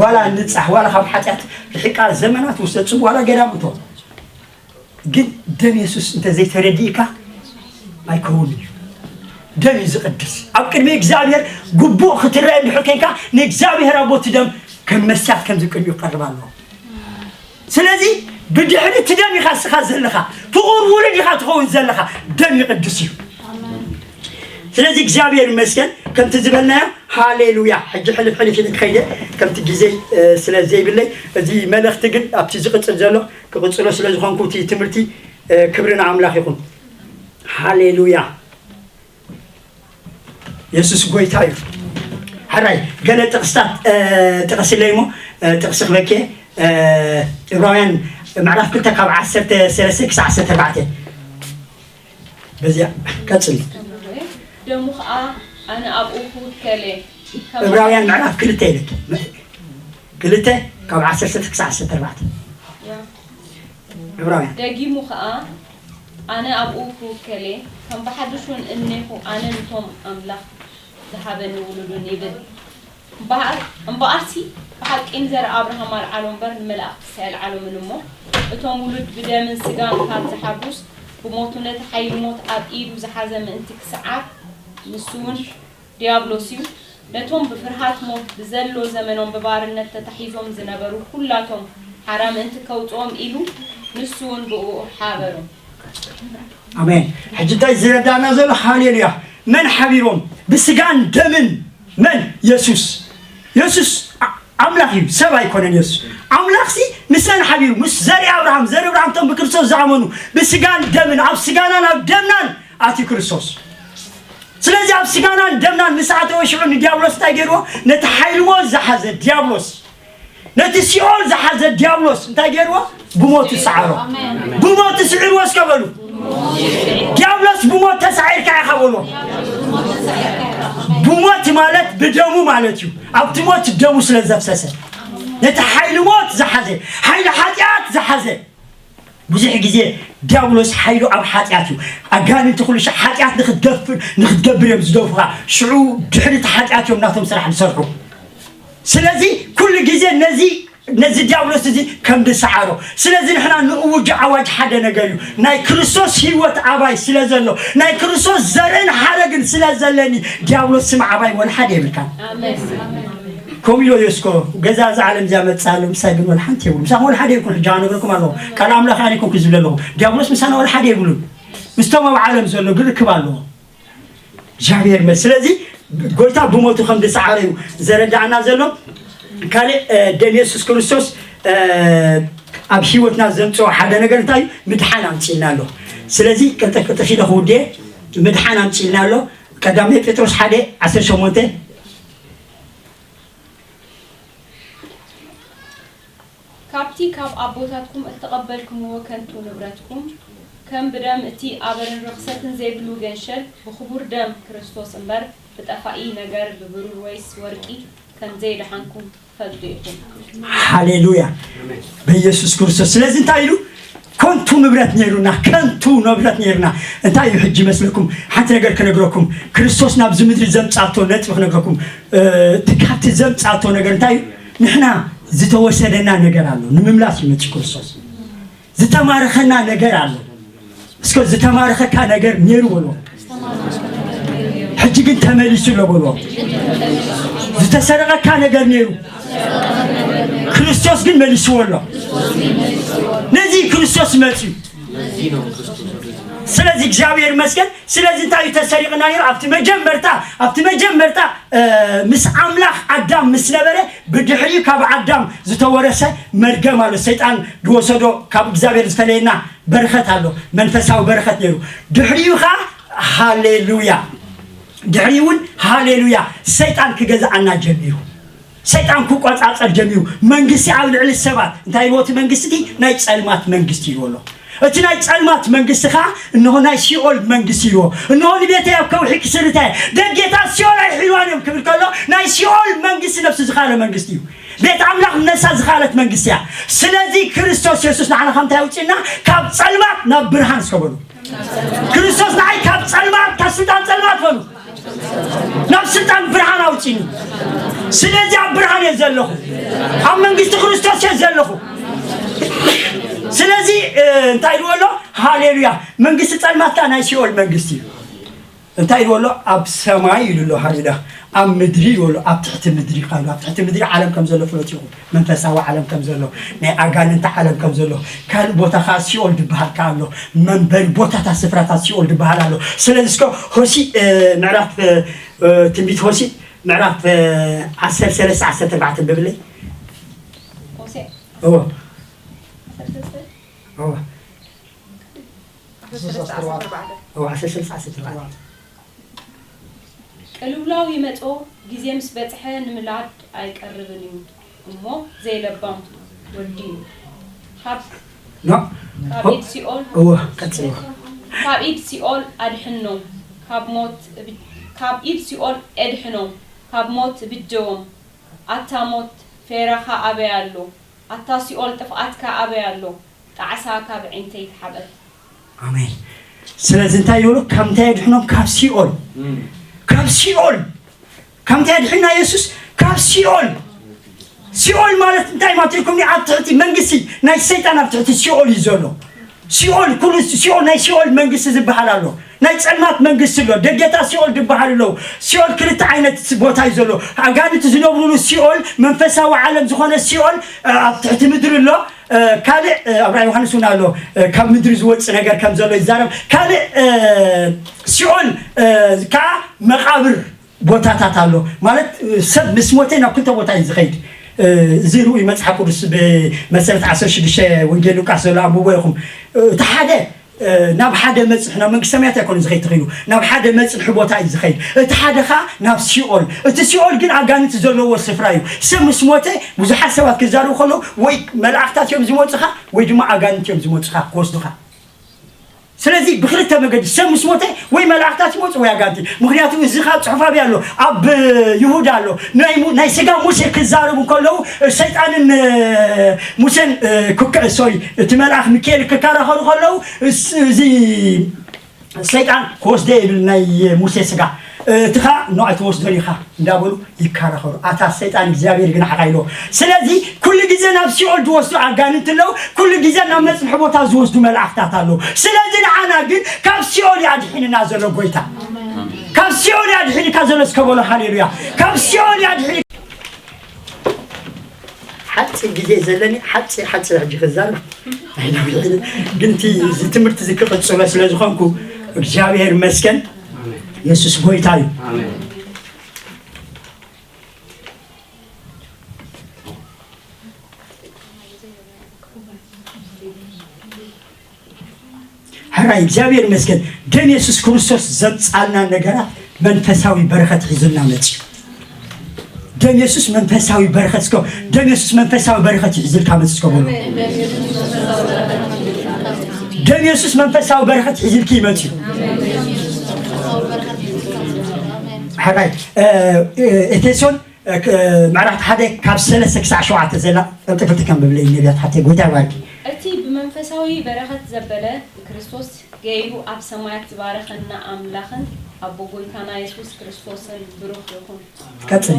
ዋላ ንጻሕ ዋላ ካብ ሓጢኣት ርሒቃ ዘመናት ውሰድ ጽም ዋላ ገዳም እቶ ግን ደም የሱስ እንተ ዘይተረዲእካ ኣይከውን እዩ። ደም እዩ ዝቕድስ። ኣብ ቅድሚ እግዚኣብሔር ግቡእ ክትረአ እንድሕር ኮንካ ንእግዚኣብሔር ኣቦ እቲ ደም ከም መስትያት ከምዚ ቅድሚኡ ክቐርብ ኣለዎ። ስለዚ ብድሕሪ እቲ ደም ኢኻ እስኻ ዘለኻ ፍቑር ውሉድ ኢኻ ትኸውን ዘለኻ። ደም ይቕድስ እዩ። ስለዚ እግዚኣብሔር ይመስገን ከምቲ ዝበልናዮ ሃሌሉያ። ሕጂ ሕልፍ ሕልፍ ኢለ ክኸይደ ከምቲ ግዜ ስለ ዘይብለይ እዚ መልእኽቲ ግን ኣብቲ ዝቕጽል ዘሎ ክቕጽሎ ስለ ዝኾንኩ እቲ ትምህርቲ ክብሪ ንኣምላኽ ይኹን። ሃሌሉያ። የሱስ ጎይታ እዩ። ሕራይ ገለ ጥቕስታት ጥቕስለይ እሞ ጥቕሲ ክበኬ ዕብራውያን ምዕራፍ ክልተ ካብ ዓሰርተ ሰለስተ ክሳዕ ዓሰርተ ኣርባዕተ በዚያ ቀጽል። ደሙ ኸኣ ኣነ ኣብኡ ክውከል እየ። ዕብራውያን ምዕራፍ ክልተ ይብል ክልተ ካብ ዓሰርተ ሰለስተ ክሳዕ ዓሰርተ ኣርባዕተ ዕብራውያን። ደጊሙ ኸኣ ኣነ ኣብኡ ክውከል እየ፣ ከም ብሓድሽ እውን እኔኹ ኣነ ንቶም ኣምላኽ ዝሃበኒ ውሉዱን ይብል። እምበኣር- እምበኣርሲ ብሓቂ ንዘርኢ ኣብርሃም ኣልዓሎ እምበር ንመላእኽትሲ ኣይልዓሎምን እሞ፣ እቶም ውሉድ ብደምን ስጋን ካብ ዝሓጉስ፣ ብሞቱ ነቲ ሓይሊ ሞት ኣብ ኢዱ ዝሓዘ ምእንቲ ክስዓር፣ ንሱ እውን ዲያብሎስ እዩ። ነቶም ብፍርሃት ሞት ብዘሎ ዘመኖም ብባርነት ተታሒዞም ዝነበሩ ኩላቶም ሓራ ምእንቲ ከውጽኦም ኢሉ ንሱ እውን ብእኡ ሓበሮም። ኣሜን። ሕጂ እንታይ ዝረዳና ዘሎ? ሃሌሉያ። መን ሓቢሮም? ብስጋን ደምን መን? የሱስ። የሱስ ኣ- ኣምላኽ እዩ፣ ሰብ ኣይኮነን። የሱስ ኣምላኽሲ ምስ መን ሓቢሩ? ምስ ዘርኢ ኣብርሃም። ዘርኢ ኣብርሃም እቶም ብክርስቶስ ዝኣመኑ ብስጋን ደምን ኣብ ስጋናን ኣብ ደምናን ኣትዩ ክርስቶስ። ስለዚ ኣብ ስጋናን ደምናን ምስ ኣተወ ሽዑ ንዲያብሎስ እንታይ ገይርዎ? ነቲ ሓይሊ ሞት ዝሓዘ ዲያብሎስ፣ ነቲ ሲኦል ዝሓዘ ዲያብሎስ እንታይ ገይርዎ? ብሞቱ ሰዓሮ። ብሞቱ ስዒርዎ እስከ በሉ። ዲያብሎስ ብሞት ተሳዒርካ ኢኻ በልዎ። ብሞት ማለት ብደሙ ማለት እዩ። ኣብቲ ሞት ደሙ ስለ ዘፍሰሰ ነቲ ሓይሊ ሞት ዝሓዘ፣ ሓይሊ ሓጢኣት ዝሓዘ ብዙሕ ግዜ ዲያብሎስ ሓይሉ ኣብ ሓጢኣት እዩ። ኣጋንንቲ ኩሉ ሻዕ ሓጢኣት ንኽትገፍር ንኽትገብር እዮም ዝደፍኻ። ሽዑ ድሕሪ እቲ ሓጢኣት እዮም ናቶም ስራሕ ዝሰርሑ። ስለዚ ኩሉ ግዜ ነዚ ነዚ ዲያብሎስ እዚ ከም ዝሰዓሮ። ስለዚ ንሕና ንእውጅ ኣዋጅ ሓደ ነገር እዩ። ናይ ክርስቶስ ህይወት ኣባይ ስለ ዘሎ፣ ናይ ክርስቶስ ዘርእን ሓረግን ስለ ዘለኒ ዲያብሎስ ስም ኣባይ ወላ ሓደ የብልካን። ከምኡ ኢሎ ዮስኮ ገዛ እዛ ዓለም እዚኣ መጽእ ኣሎ፣ ምሳይ ግን ወላ ሓንቲ የብሉ። ምሳኹም ወላ ሓደ ይኩን፣ ሕጂ ኣነግረኩም ኣለኹ። ቃል ኣምላኽ ኣነ ይኮንኩ ዝብል ኣለኹ። ዲያብሎስ ምሳና ወላ ሓደ የብሉን። ምስቶም ኣብ ዓለም ዘሎ ግን ርክብ ኣለዎ። እግዚኣብሔር ይመስገን። ስለዚ ጎይታ ብሞቱ ከም ዝሰዓረ እዩ ዘረዳእና ዘሎ። ካልእ እ፣ ደም የሱስ ክርስቶስ እ፣ ኣብ ህይወትና ዘምፅኦ ሓደ ነገር እንታይ እዩ? ምድሓን ኣምፅልና ኣሎ። ስለዚ ቅልጥፍ ቅልጥፍ ኢለ ክውድየ ምድሓን ኣምፅልና ኣሎ። ቀዳማይ ጴጥሮስ ሓደ ዓሰርተ ሸሞንተ። ካብቲ ካብ ኣቦታትኩም እተቐበልክምዎ ከንቱ ንብረትኩም፣ ከም ብደም እቲ ኣበርን ርኽሰትን ዘይብሉ ገንሸል፣ ብኽቡር ደም ክርስቶስ እምበር፣ ብጠፋኢ ነገር፣ ብብሩር ወይስ ወርቂ፣ ከም ዘይደሓንኩም ትፈልጡ ኢኹም። ሃሌሉያ በኢየሱስ ክርስቶስ። ስለዚ እንታይ ኢሉ? ከንቱ ንብረት ነይሩና፣ ከንቱ ንብረት ነይሩና። እንታይ እዩ ሕጂ ይመስለኩም? ሓንቲ ነገር ክነግረኩም፣ ክርስቶስ ናብዚ ምድሪ ዘምጻቶ ነጥቢ ክነግረኩም። እ፣ እቲ ካብቲ ዘምጻቶ ነገር እንታይ እዩ? ንሕና ዝተወሰደና ነገር ኣሎ፣ ንምምላስ ይመጽእ ክርስቶስ። ዝተማረኸና ነገር ኣሎ። እስከ ዝተማረኸካ ነገር ነይሩ በልዎ። ሕጂ ግን ተመሊሱ ኣሎ በልዎ። ዝተሰረቐካ ነገር ነይሩ፣ ክርስቶስ ግን መሊስዎ ኣሎ። ነዚ ክርስቶስ መፅዩ። ስለዚ እግዚኣብሔር ይመስገን። ስለዚ እንታይ እዩ ተሰሪቕና ነይሩ? ኣብቲ መጀመርታ ኣብቲ መጀመርታ እ፣ ምስ ኣምላኽ ኣዳም ምስ ነበረ ብድሕሪኡ ካብ ኣዳም ዝተወረሰ መርገም ኣሎ። ሰይጣን ዝወሰዶ ካብ እግዚኣብሔር ዝተለየና በረኸት ኣሎ። መንፈሳዊ በረኸት ነይሩ። ድሕሪኡ ኸዓ ሃሌሉያ። ድሕሪኡ እውን ሃሌሉያ ሰይጣን ክገዝኣና ጀሚሩ። ሰይጣን ክቆጻጸር ጀሚሩ። መንግስቲ ኣብ ልዕሊ ሰባት እንታይ ኢልዎ? እቲ መንግስቲ እቲ ናይ ጸልማት መንግስቲ ኢልዎ ኣሎ። እቲ ናይ ጸልማት መንግስቲ ኸዓ እንሆ ናይ ሲኦል መንግስቲ ኢልዎ። እንሆ ንቤተይ ኣብ ከውሒ ክስርተ ደጌታት ሲኦል ኣይሕልዋን እዮም ክብል ከሎ ናይ ሲኦል መንግስቲ ነፍሲ ዝኻለ መንግስቲ እዩ። ቤት ኣምላኽ ነሳ ዝኻለት መንግስቲ እያ። ስለዚ ክርስቶስ የሱስ ንዓና ከምታይ ኣውፅእና ካብ ጸልማት ናብ ብርሃን እስከ በሉ። ክርስቶስ ንዓይ ካብ ጸልማት ካብ ስልጣን ጸልማት በሉ ናብ ስልጣን ብርሃን ኣውፅኒ። ስለዚ ኣብ ብርሃን እየ ዘለኹ፣ ኣብ መንግስቲ ክርስቶስ እየ ዘለኹ። ስለዚ እ፣ እንታይ ኢልዎ ኣሎ? ሃሌሉያ። መንግስቲ ጸልማት ከኣ ናይ ሲኦል መንግስቲ እዩ። እንታይ ኢልዎ ኣሎ? ኣብ ሰማይ ኢሉ ኣሎ። ሃሌሉያ። ኣብ ምድሪ ኢልዎ ኣሎ። ኣብ ትሕቲ ምድሪ ኸ ኢሉ፣ ኣብ ትሕቲ ምድሪ ዓለም ከም ዘሎ ፍለጡ ኢኹም። መንፈሳዊ ዓለም ከም ዘሎ፣ ናይ ኣጋንንቲ ዓለም ከም ዘሎ፣ ካልእ ቦታ ኸዓ ሲኦል ዝበሃል ከኣ ኣሎ። መንበሪ ቦታታት ስፍራታት ሲኦል ዝበሃል ኣሎ። ስለዚ እስከ ሆሲ እ፣ ምዕራፍ እ፣ እ፣ ትንቢት ሆሲ ምዕራፍ እ፣ ዓሰርተ ሰለስተ ዓሰርተ ኣርባዕተ ኣንብብለይ። ሆሴ እወ ዓሰርተ ሰለስተ እወ ዓሰርተ ሰለስተ ዓሰርተ ኣርባዕተ። እወ ዓሰርተ ሰለስተ ዓሰርተ ኣርባዕተ። ቅልውላው ይመጾ፣ ግዜ ምስ በጽሐ ንምላድ ኣይቀርብን እዩ እሞ፣ ዘይለባም ወዲ እዩ። ካብ ኖ ካብ ኢድ ሲኦል እወ ቀጽልዎ። ካብ ኢድ ሲኦል ኣድሕኖም፣ ካብ ሞት እብ- ካብ ኢድ ሲኦል ኤድሕኖም፣ ካብ ሞት እብጀዎም። ኣታ ሞት ፌራኻ ኣበይ ኣሎ? ኣታ ሲኦል ጥፍኣትካ ኣበይ ኣሎ? ጣዕሳ ካብ ዒንተይ ተሓበል። ኣሜን። ስለዚ እንታይ ይብሉ? ካብ እንታይ የድሕኖም? ካብ ሲኦል። ካብ ሲኦል። ካብ እንታይ የድሕና የሱስ? ካብ ሲኦል። ሲኦል ማለት እንታይ ማለት ኢልኩም? ኣብ ትሕቲ መንግስቲ ናይ ሰይጣን ኣብ ትሕቲ ሲኦል እዩ ዘሎ። ሲኦል ኩሉ ሲኦል ናይ ሲኦል መንግስቲ ዝበሃል ኣሎ። ናይ ጸልማት መንግስቲ ኣሎ። ደገታት ሲኦል ዝበሃል ኣለዉ። ሲኦል ክልተ ዓይነት ቦታ እዩ ዘሎ። ኣጋንንቲ ዝነብሩሉ ሲኦል መንፈሳዊ ዓለም ዝኾነ ሲኦል እ፣ ኣብ ትሕቲ ምድሪ ኣሎ። እ፣ ካልእ እ፣ ኣብ ራእይ ዮሃንስ እውን ኣሎ። እ፣ ካብ ምድሪ ዝወፅእ ነገር ከም ዘሎ ይዛረብ። ካልእ እ፣ ሲኦል እ፣ ከዓ መቃብር ቦታታት ኣሎ። ማለት እ፣ ሰብ ምስ ሞተ ናብ ክልተ ቦታ እዩ ዝኸይድ። እ፣ እዚ ርኡይ መፅሓፍ ቅዱስ ብመሰረት ዓሰርተ ሽዱሽተ ወንጌል ሉቃስ ዘሎ ኣንብቦ ኢኹም። እ፣ እቲ ሓደ እ፣ ናብ ሓደ መፅንሒ ናብ መንግስተ ሰማያት ኣይኮነ ዝኸይድ ተኽኢሉ፣ ናብ ሓደ መፅንሒ ቦታ እዩ ዝኸይድ። እቲ ሓደ ኸዓ ናብ ሲኦል። እቲ ሲኦል ግን ኣጋንንቲ ዘለዎ ስፍራ እዩ። ሰብ ምስ ሞተ ብዙሓት ሰባት ክዛረቡ ከለዉ ወይ መላእክታት እዮም ዝመፁኻ ወይ ድማ ኣጋንንቲ እዮም ዝመፁኻ ክወስዱኻ። ስለዚ ብክልተ መገዲ ሰብ ምስ ሞተ ወይ መላእክታት ይመፁ ወይ ኣጋንንቲ። ምክንያቱ እዚ ካብ ፅሑፍ ኣበይ ኣሎ? ኣብ ይሁዳ ኣሎ። ናይ ስጋ ሙሴ ክዛረቡ ከለዉ ሰይጣንን ሙሴን፣ ሶሪ፣ እቲ መልኣኽ ሚካኤል ክከራኸሩ ከለዉ እዚ ሰይጣን ክወስደ ይብል ናይ ሙሴ ስጋ፣ እቲ ኸዓ ኖ ኣይትወስዶን ኢኻ እንዳበሉ ይከራኸሩ። ኣታ ሰይጣን እግዚኣብሔር ግን ሓቕ ኣይለዎ። ስለዚ ኩሉ ግዜ ናብ ሲኦል ዝወስዱ ኣጋንንቲ ኣለዉ፣ ኩሉ ግዜ ናብ መፅንሒ ቦታ ዝወስዱ መላእኽታት ኣለዉ። ስለዚ ንዓና ግን ካብ ሲኦል እዩ ኣድሒንና ዘሎ ጎይታ። ካብ ሲኦል እዩ ኣድሒንካ ዘሎ እስከ በሎ ሃሌሉያ። ካብ ሲኦል እዩ ኣድሒን ሓፂር ግዜ ዘለኒ ሓፂር ሓፂር ሕጂ ክዛረብ ኣይነውሕን፣ ግን እቲ እዚ ትምህርቲ እዚ ክቕፅሎ ስለ ዝኾንኩ እግዚኣብሔር ይመስገን። የሱስ ጎይታ እዩ። ሕራይ እግዚኣብሔር ይመስገን። ደም የሱስ ክርስቶስ ዘምፃልና ነገራት መንፈሳዊ በረኸት ሒዙልና መፅዩ። ደም የሱስ መንፈሳዊ በረኸት እስከ ደም የሱስ መንፈሳዊ በረኸት ይሒዝልካ መፅዩ እስከ በሉ። ደም የሱስ መንፈሳዊ በረኸት ሒዝልኪ ይመፅዩ። ሕራይ ኤፌሶን ምዕራፍ ሓደ ካብ ሰለስተ ክሳዕ ሸውዓተ ዘላ ቅልጥፍቲ ከም ብብለይ ነቢያት ሓተይ ጎይታ ይባርኪ። እቲ ብመንፈሳዊ በረኸት ዘበለ ክርስቶስ ገይሩ ኣብ ሰማያት ዝባረኸና ኣምላኽን ኣቦ ጎይታና የሱስ ክርስቶስን ብሩኽ ይኹን። ቀጽሊ።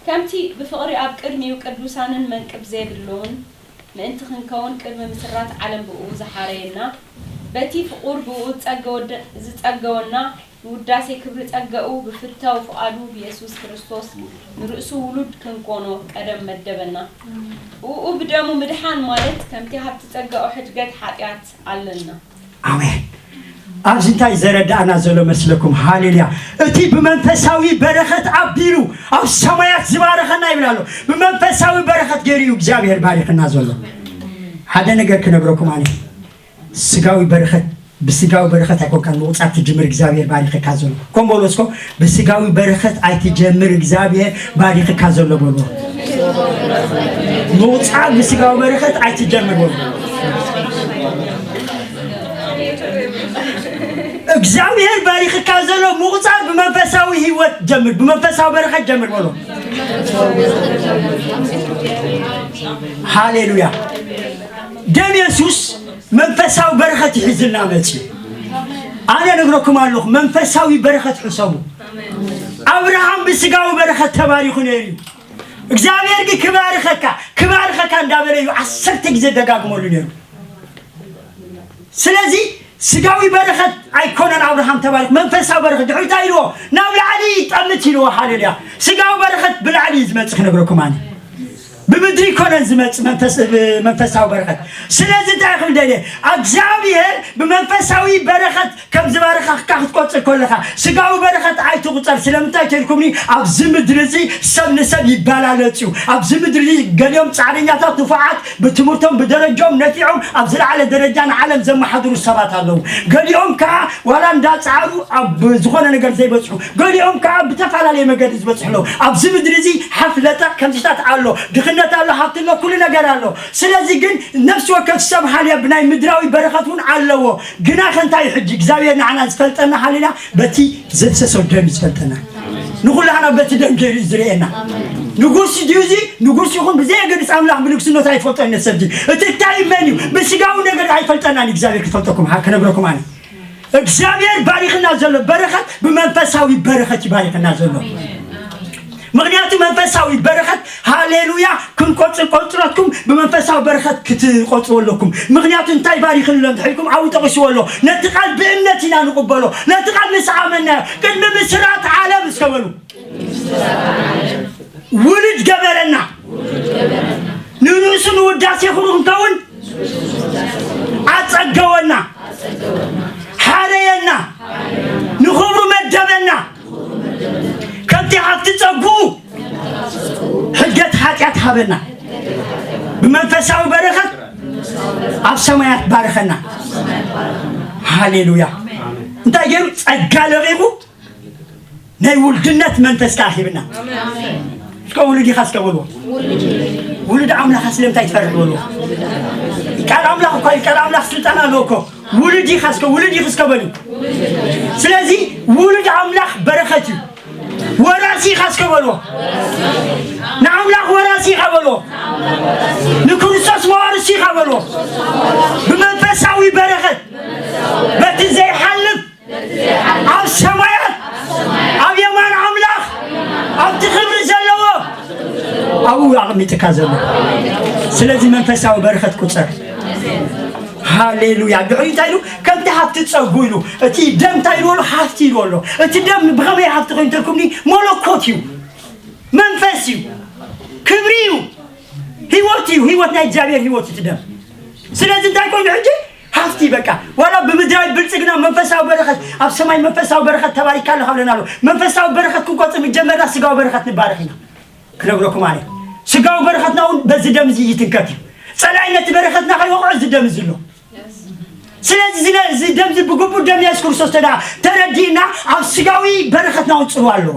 ከምቲ ብፍቕሪ ኣብ ቅድሚኡ ቅዱሳንን መንቅብ ዘይብሎምን ምእንቲ ክንከውን ቅድሚ ምስራት ዓለም ብእኡ ዝሓረየና፣ በቲ ፍቑር ብእኡ ዝጸገወደ-፣ ዝጸገወና ንውዳሴ ክብሪ ጸገኡ ብፍታው ፍቓዱ ብየሱስ ክርስቶስ ንርእሱ ውሉድ ክንኮኖ ቀደም መደበና። ብእኡ ብደሙ ምድሓን ማለት ከምቲ ሃብቲ ጸጋኡ ሕድገት ሓጢኣት ኣለና። ኣሜን። ኣብዚ እንታይ ዘረዳእና ዘሎ መስለኩም? ሃሌሉያ። እቲ ብመንፈሳዊ በረኸት ኣቢሉ ኣብ ሰማያት ዝባረኸና ይብል ኣሎ። ብመንፈሳዊ በረኸት ገይሩ እዩ እግዚኣብሔር ባሪኽና ዘሎ። ሓደ ነገር ክነግረኩም ኣነ። ስጋዊ በረኸት፣ ብስጋዊ በረኸት ኣይኮንካን ምቑጻር ትጅምር እግዚኣብሔር ባሪኽካ ዘሎ። ከም በሎ እስኮ፣ ብስጋዊ በረኸት ኣይትጀምር እግዚኣብሔር ባሪኽካ ዘሎ በሎ። ምቑጻር ብስጋዊ በረኸት ኣይትጀምር በሎ። እግዚኣብሔር ባሪኽካ ዘሎ ምቑጻር ብመንፈሳዊ ህይወት ጀምር፣ ብመንፈሳዊ በረኸት ጀምር በሎ። ሃሌሉያ። ደም የሱስ መንፈሳዊ በረኸት ይሕዝልና መጽዩ። ኣነ ነግረኩም ኣለኹ፣ መንፈሳዊ በረኸት ሕሰቡ። ኣብርሃም ብስጋዊ በረኸት ተባሪኹ ነይሩ እዩ። እግዚኣብሔር ግን ክባርኸካ፣ ክባርኸካ እንዳበለ እዩ ዓሰርተ ግዜ ደጋግመሉ ነይሩ። ስለዚ ስጋዊ በረኸት ኣይኮነን ኣብርሃም ተባሪኹ፣ መንፈሳዊ በረኸት። ድሕሪ እንታይ ኢልዎ? ናብ ላዕሊ ጠምት ኢልዎ። ሃሌሉያ። ስጋዊ በረኸት ብላዕሊ እዩ ዝመጽእ ክነግረኩም ኣነ። ብምድሪ ኣይኮነን ዝመጽእ መንፈስ-፣ መንፈሳዊ በረኸት። ስለዚ እንታይ ክብል ደልየ? እግዚኣብሔር ብመንፈሳዊ በረኸት ከም ዝባረኸካ ክትቆጽር ከለኻ፣ ስጋዊ በረኸት ኣይትቑጸር። ስለምንታይ ተልኩምኒ? ኣብዚ ምድሪ እዚ ሰብ ንሰብ ይበላለጽ እዩ። ኣብዚ ምድሪ እዚ ገሊኦም ጻዕረኛታት፣ ንፉዓት፣ ብትምህርቶም፣ ብደረጃኦም ነፊዖም ኣብ ዝለዓለ ደረጃ ንዓለም ዘመሓድሩ ሰባት ኣለዉ። ገሊኦም ከኣ ዋላ እንዳጻዕሩ ኣብ ዝኾነ ነገር ዘይበጽሑ፣ ገሊኦም ከኣ ብተፈላለየ መገዲ ዝበጽሑ ኣለዉ። ኣብዚ ምድሪ እዚ ሓፍ ለጠቕ ከምዚታት ኣሎ፣ ድኽነት ኣሎ፣ ሃብቲ ኣሎ፣ ኩሉ ነገር ኣሎ። ስለዚ ግን ነፍሲ ወከፍ ሰብ ሃልያ ብናይ ምድራዊ በረኸት እውን ኣለዎ። ግና ከ እንታይ እዩ ሕጂ እግዚኣብሔር ንዓና ዝፈልጠና ሃሌሉያ በቲ ዘፍሰሰው ደም እዩ ዝፈልጠና። ንኹላህና በቲ ደም ገይሩ እዩ ዝርእየና። ንጉስ ድዩ እዚ? ንጉስ ይኹን ብዘየገድስ ኣምላኽ ብንግስነቱ ኣይፈልጦን ነሰብ እዚ። እቲ እንታይ መን እዩ? ብስጋዊ ነገር ኣይፈልጠናን። እግዚኣብሔር ክፈልጠኩም፣ ሃ-፣ ክነግረኩም ኣነ። እግዚኣብሔር ባሪኽና ዘሎ በረኸት ብመንፈሳዊ በረኸት ይባሪኽና ዘሎ። ምኽንያቱ መንፈሳዊ በረኸት ሃሌሉያ ክንቆጽር ቆጽረትኩም ብመንፈሳዊ በረኸት ክትቆጽሩ ኣለኩም። ምኽንያቱ እንታይ ባሪኽሎም ድሕሪኩም ኣብኡ ጠቒስዎ ኣሎ። ነቲ ቃል ብእምነት ኢና ንቕበሎ። ነቲ ቃል ምስ ኣመናዮ ቅድሚ ምስራት ዓለም እስከ በሉ። ውሉድ ገበረና። ንርእሱ ንውዳሴ ክብሩ ክንከውን ኣጸገወና። ሓረየና። ንኽብሩ መደበና። ከምቲ ሃብቲ ጸግኡ ሕድገት ሓጢኣት ሃበና። ብመንፈሳዊ በረኸት ኣብ ሰማያት ባረኸና። ሃሌሉያ። እንታይ ገይሩ? ጸጋ ለቒቑ ናይ ውልድነት መንፈስ ከኣ ሂብና። እስከ ውሉድ ኢኻ እስከ በልዎ። ውሉድ ኣምላኽ ስለምንታይ ትፈርሕ በልዎ። ቃል ኣምላኽ እኮ እዩ። ቃል ኣምላኽ ስልጣን ኣለዎ እኮ። ውሉድ ኢኻ እስከ፣ ውሉድ ኢኺ እስከ በሉ። ስለዚ ውሉድ ኣምላኽ በረኸት እዩ። ወራሲ ኢኻ እስከ በልዎ። ንኣምላኽ ወራሲ ኢኻ በልዎ። ንክርስቶስ መዋርሲ ኢኻ በልዎ። ብመንፈሳዊ በረኸት በቲ ዘይሓልፍ ኣብ ሰማያት ኣብ የማን ኣምላኽ ኣብቲ ክብሪ ዘለዎ ኣብኡ ኣቕሚጥካ ዘሎ። ስለዚ መንፈሳዊ በረኸት ቁጸር። ሃሌሉያ። ድሕሪኡ እንታይ ኢሉ? ከምቲ ሃብቲ ጸጉ ኢሉ። እቲ ደም እንታይ ኢሉ ኣሎ? ሃብቲ ኢሉ ኣሎ። እቲ ደም ብኸመይ ሃብቲ ኮይኑ ተልኩምኒ? መለኮት እዩ። መንፈስ እዩ። ክብሪ እዩ። ህይወት እዩ። ህይወት ናይ እግዚኣብሔር ህይወት እዩ እቲ ደም። ስለዚ እንታይ ኮይኑ ሕጂ? ሃብቲ በቃ። ዋላ ብምድራዊ ብልጽግና መንፈሳዊ በረኸት፣ ኣብ ሰማይ መንፈሳዊ በረኸት ተባሪካ ኣለኻ ብለና ኣሎ። መንፈሳዊ በረኸት ክንቆጽር ምጀመርና ስጋዊ በረኸት ንባረኽ ኢና። ክነግረኩም ኣነ። ስጋዊ በረኸትና እውን በዚ ደም እዚ ይትንከፍ እዩ። ጸላኢ ነቲ በረኸትና ከይወቕዖ እዚ ደም እዚ ኣሎ። ስለዚ እዚ ነ-፣ እዚ ደም እዚ ብግቡእ ደም የሱስ ክርስቶስ ተዳ ተረዲእና ኣብ ስጋዊ በረኸትና እውን ጽልዋ ኣለዎ።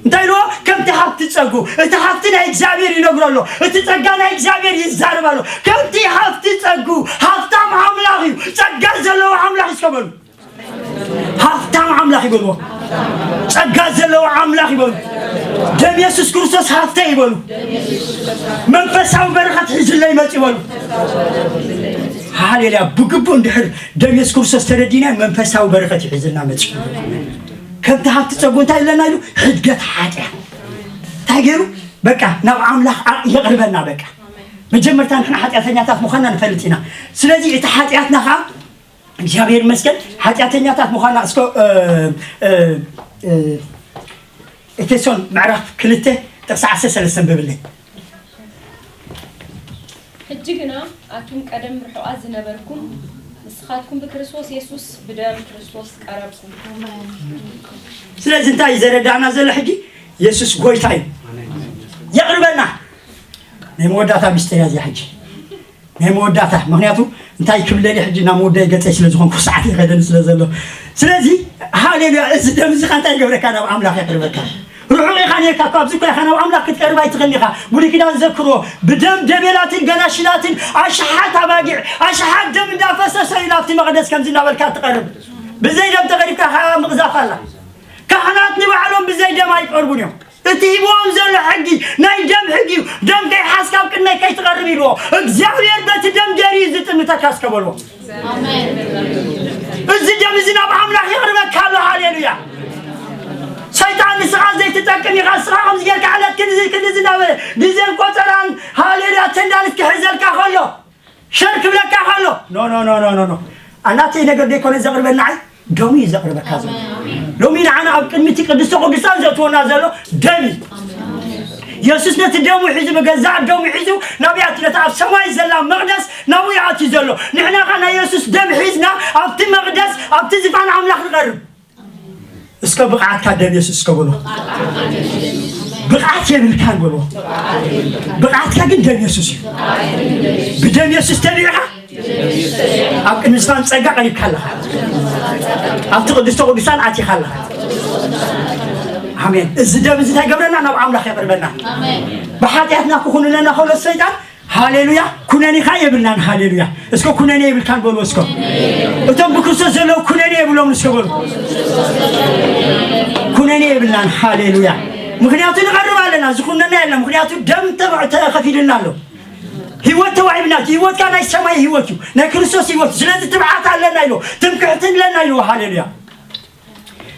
እንታይ ኢልዎ? ከምቲ ሃብቲ ጸጉ፣ እቲ ሃብቲ ናይ እግዚኣብሔር ይነግሮ ኣሎ። እቲ ጸጋ ናይ እግዚኣብሔር ይዛረብ ኣሎ። ከምቲ ሃብቲ ጸጉ፣ ሃብታም ኣምላኽ እዩ። ጸጋ ዘለዎ ኣምላኽ እዩ እስከ በሉ። ሃብታም ኣምላኽ ይበልዎ። ጸጋ ዘለዎ ኣምላኽ ይበሉ። ደም የሱስ ክርስቶስ ሃብተይ ይበሉ። መንፈሳዊ በረኸት ሒዙለይ መጽ ይበሉ። ሃሌሉያ። ብግቡእ እንድሕር ደም የሱስ ክርስቶስ ተረዲና መንፈሳዊ በረኸት እዩ ሒዝልና መጽ። ከምቲ ሃብቲ ጸጉ እንታይ ይብለና ኢሉ? ሕድገት ሓጢኣት። እንታይ ገይሩ? በቃ ናብ ኣምላኽ ኣ-፣ የቕርበና በቃ። መጀመርታ ንሕና ሓጢኣተኛታት ምዃንና ንፈልጥ ኢና። ስለዚ እቲ ሓጢኣትና ኸዓ እግዚኣብሔር ይመስገን፣ ሓጢኣተኛታት ምዃንና እስከ፣ እ፣ እ፣ እ፣ ኤፌሶን ምዕራፍ ክልተ ጥቕሲ ዓሰርተ ሰለስተ ኣንብብለይ። ሕጂ ግና ኣቱም ቀደም ርሑቓት ዝነበርኩም፣ ንስኻትኩም ብክርስቶስ የሱስ ብደም ክርስቶስ ቀረብኩም። ስለዚ እንታይ እዩ ዘረዳእና ዘሎ ሕጂ? የሱስ ጎይታ እዩ። የቕርበና። ናይ መወዳእታ ሚስጥር እያ እዚኣ ሕጂ። ናይ መወዳእታ፣ ምኽንያቱ እንታይ ክብለኒ ሕጂ ናብ መወዳኢ ገጸይ ስለ ዝኾንኩ ሰዓት ይኸደኒ ስለ ዘሎ። ስለዚ፣ ሃሌሉያ፣ እዚ ደም እዚ ኸ እንታይ ይገብረካ? ናብ ኣምላኽ የቕርበካ። ርሑቕ ኢኻ ነርካ እኮ፣ ኣብዚ እኮ ኢኻ፣ ናብ ኣምላኽ ክትቀርብ ኣይትኽእልን ኢኻ። ብሉይ ኪዳን ዘክሮ፣ ብደም ደቤላትን ገናሽላትን ኣሽሓት ኣባጊዕ፣ ኣሽሓት ደም እንዳፈሰሰ እዩ ናብቲ መቕደስ ከምዚ እናበልካ ትቐርብ። ብዘይ ደም ተቐሪብካ ኸዓ ምቕዛፍ ኣላ። ካህናት ንባዕሎም ብዘይ ደም ኣይቀርቡን እዮም። እቲ ሂብዎም ዘሎ ሕጊ ናይ ደም ሕጊ እዩ። ደም ከይሓዝካ ኣብ ቅድመይ ከይትቐርብ ኢልዎ። እግዚኣብሔር በቲ ደም ገይሩ እዩ ዝጥምተካ እስከ በልዎ። ኣሜን። እዚ ደም እዚ ናብ ኣምላኽ የቕርበካ ኣሎ። ሃሌሉያ። ሰይጣን ንስኻ ዘይትጠቅም ኢኻ። ንስኻ ከምዚ ጌርካ ዕለት ክንዚ ክንዚ እናበለ ግዜን ቆጸራን ሃሌሉያ ተንዳሊት ክሕዘልካ ከሎ ሸር ክብለካ ከሎ፣ ኖ፣ ኖ፣ ኖ፣ ኖ፣ ኖ፣ ኖ። ኣናተይ ነገር ደይኮነ ዘቕርበልናዓይ፣ ደሙ እዩ ዘቕርበካ ዘሎ። ኣሜን። ሎሚ ንዓና ኣብ ቅድሚ እቲ ቅድስተ ቅዱሳን ዘእትወና ዘሎ ደም እዩ። የሱስ ነቲ ደሙ ሒዙ፣ ብገዛእ ደሙ ሒዙ፣ ናብይ ኣትዩ፣ ነታ ኣብ ሰማይ ዘላ መቕደስ ናብኡ እዩ ኣትዩ ዘሎ። ንሕና ኸዓ ናይ የሱስ ደም ሒዝና ኣብቲ መቕደስ፣ ኣብቲ ዝፋን ኣምላኽ ንቐርብ። እስከ ብቕዓትካ ደም የሱስ እስከ በሎ። ብቕዓት የብልካን በሎ። ብቕዓትካ ግን ደም የሱስ እዩ። ብደም የሱስ ተቢዕኻ ኣብ ቅዱሳን ጸጋ ቀሪብካ ኣለኻ። ኣብቲ ቅድስተ ቅዱሳን ኣቲኻ ኣለኻ። ኣሜን። እዚ ደም እዚ እንታይ ገብረና? ናብ ኣምላኽ የቕርበና። ብሓጢኣትና ክኹንነና ከሎ ሰይጣን ሃሌሉያ። ኩነኔ ኸዓ የብልናን። ሃሌሉያ። እስከ ኩነኔ የብልካን በሉ እስከ። እቶም ብክርስቶስ ዘለዉ ኩነኔ የብሎም እስከ በሉ። ኩነኔ የብልናን። ሃሌሉያ። ምኽንያቱ ንቐርብ ኣለና፣ ዝኹነና የለን። ምኽንያቱ ደም ተባ-፣ ተኸፊሉልና ኣሎ። ህይወት ተዋሂብና፣ ህይወትካ ናይ ሰማይ ህይወት እዩ፣ ናይ ክርስቶስ ህይወት እዩ። ስለዚ ትብዓት ኣለና ኢሎ፣ ትምክሕቲ ኣለና ኢሎ። ሃሌሉያ።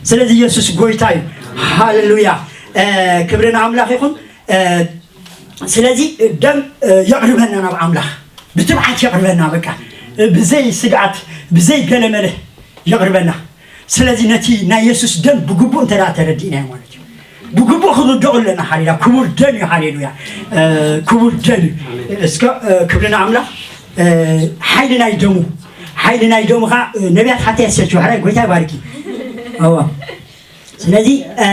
ስለዚ የሱስ ጎይታ እዩ። ሃሌሉያ። እ፣ ክብሪ ንኣምላኽ ይኹን። እ፣ ስለዚ ደም፣ እ፣ የቕርበና ናብ ኣምላኽ። ብትብዓት የቕርበና፣ በቃ፣ እ፣ ብዘይ ስግኣት፣ ብዘይ ገለመለ የቕርበና። ስለዚ ነቲ ናይ የሱስ ደም ብግቡእ እንተ ደኣ ተረዲእናዮ ማለት እዩ። ብግቡእ ክንርድኦ ኣለና። ሃሌሉያ። ክቡር ደም እዩ። ሃሌሉያ። እ፣ ክቡር ደም እዩ። እስከ፣ እ፣ ክብሪ ንኣምላኽ። እ፣ ሓይሊ ናይ ደሙ፣ ሓይሊ ናይ ደሙ ኸዓ፣ እ፣ ነቢያት ሓታ የሰችው። ሕራይ ጎይታ ይባርኪ። እዋ። ስለዚ፣ እ፣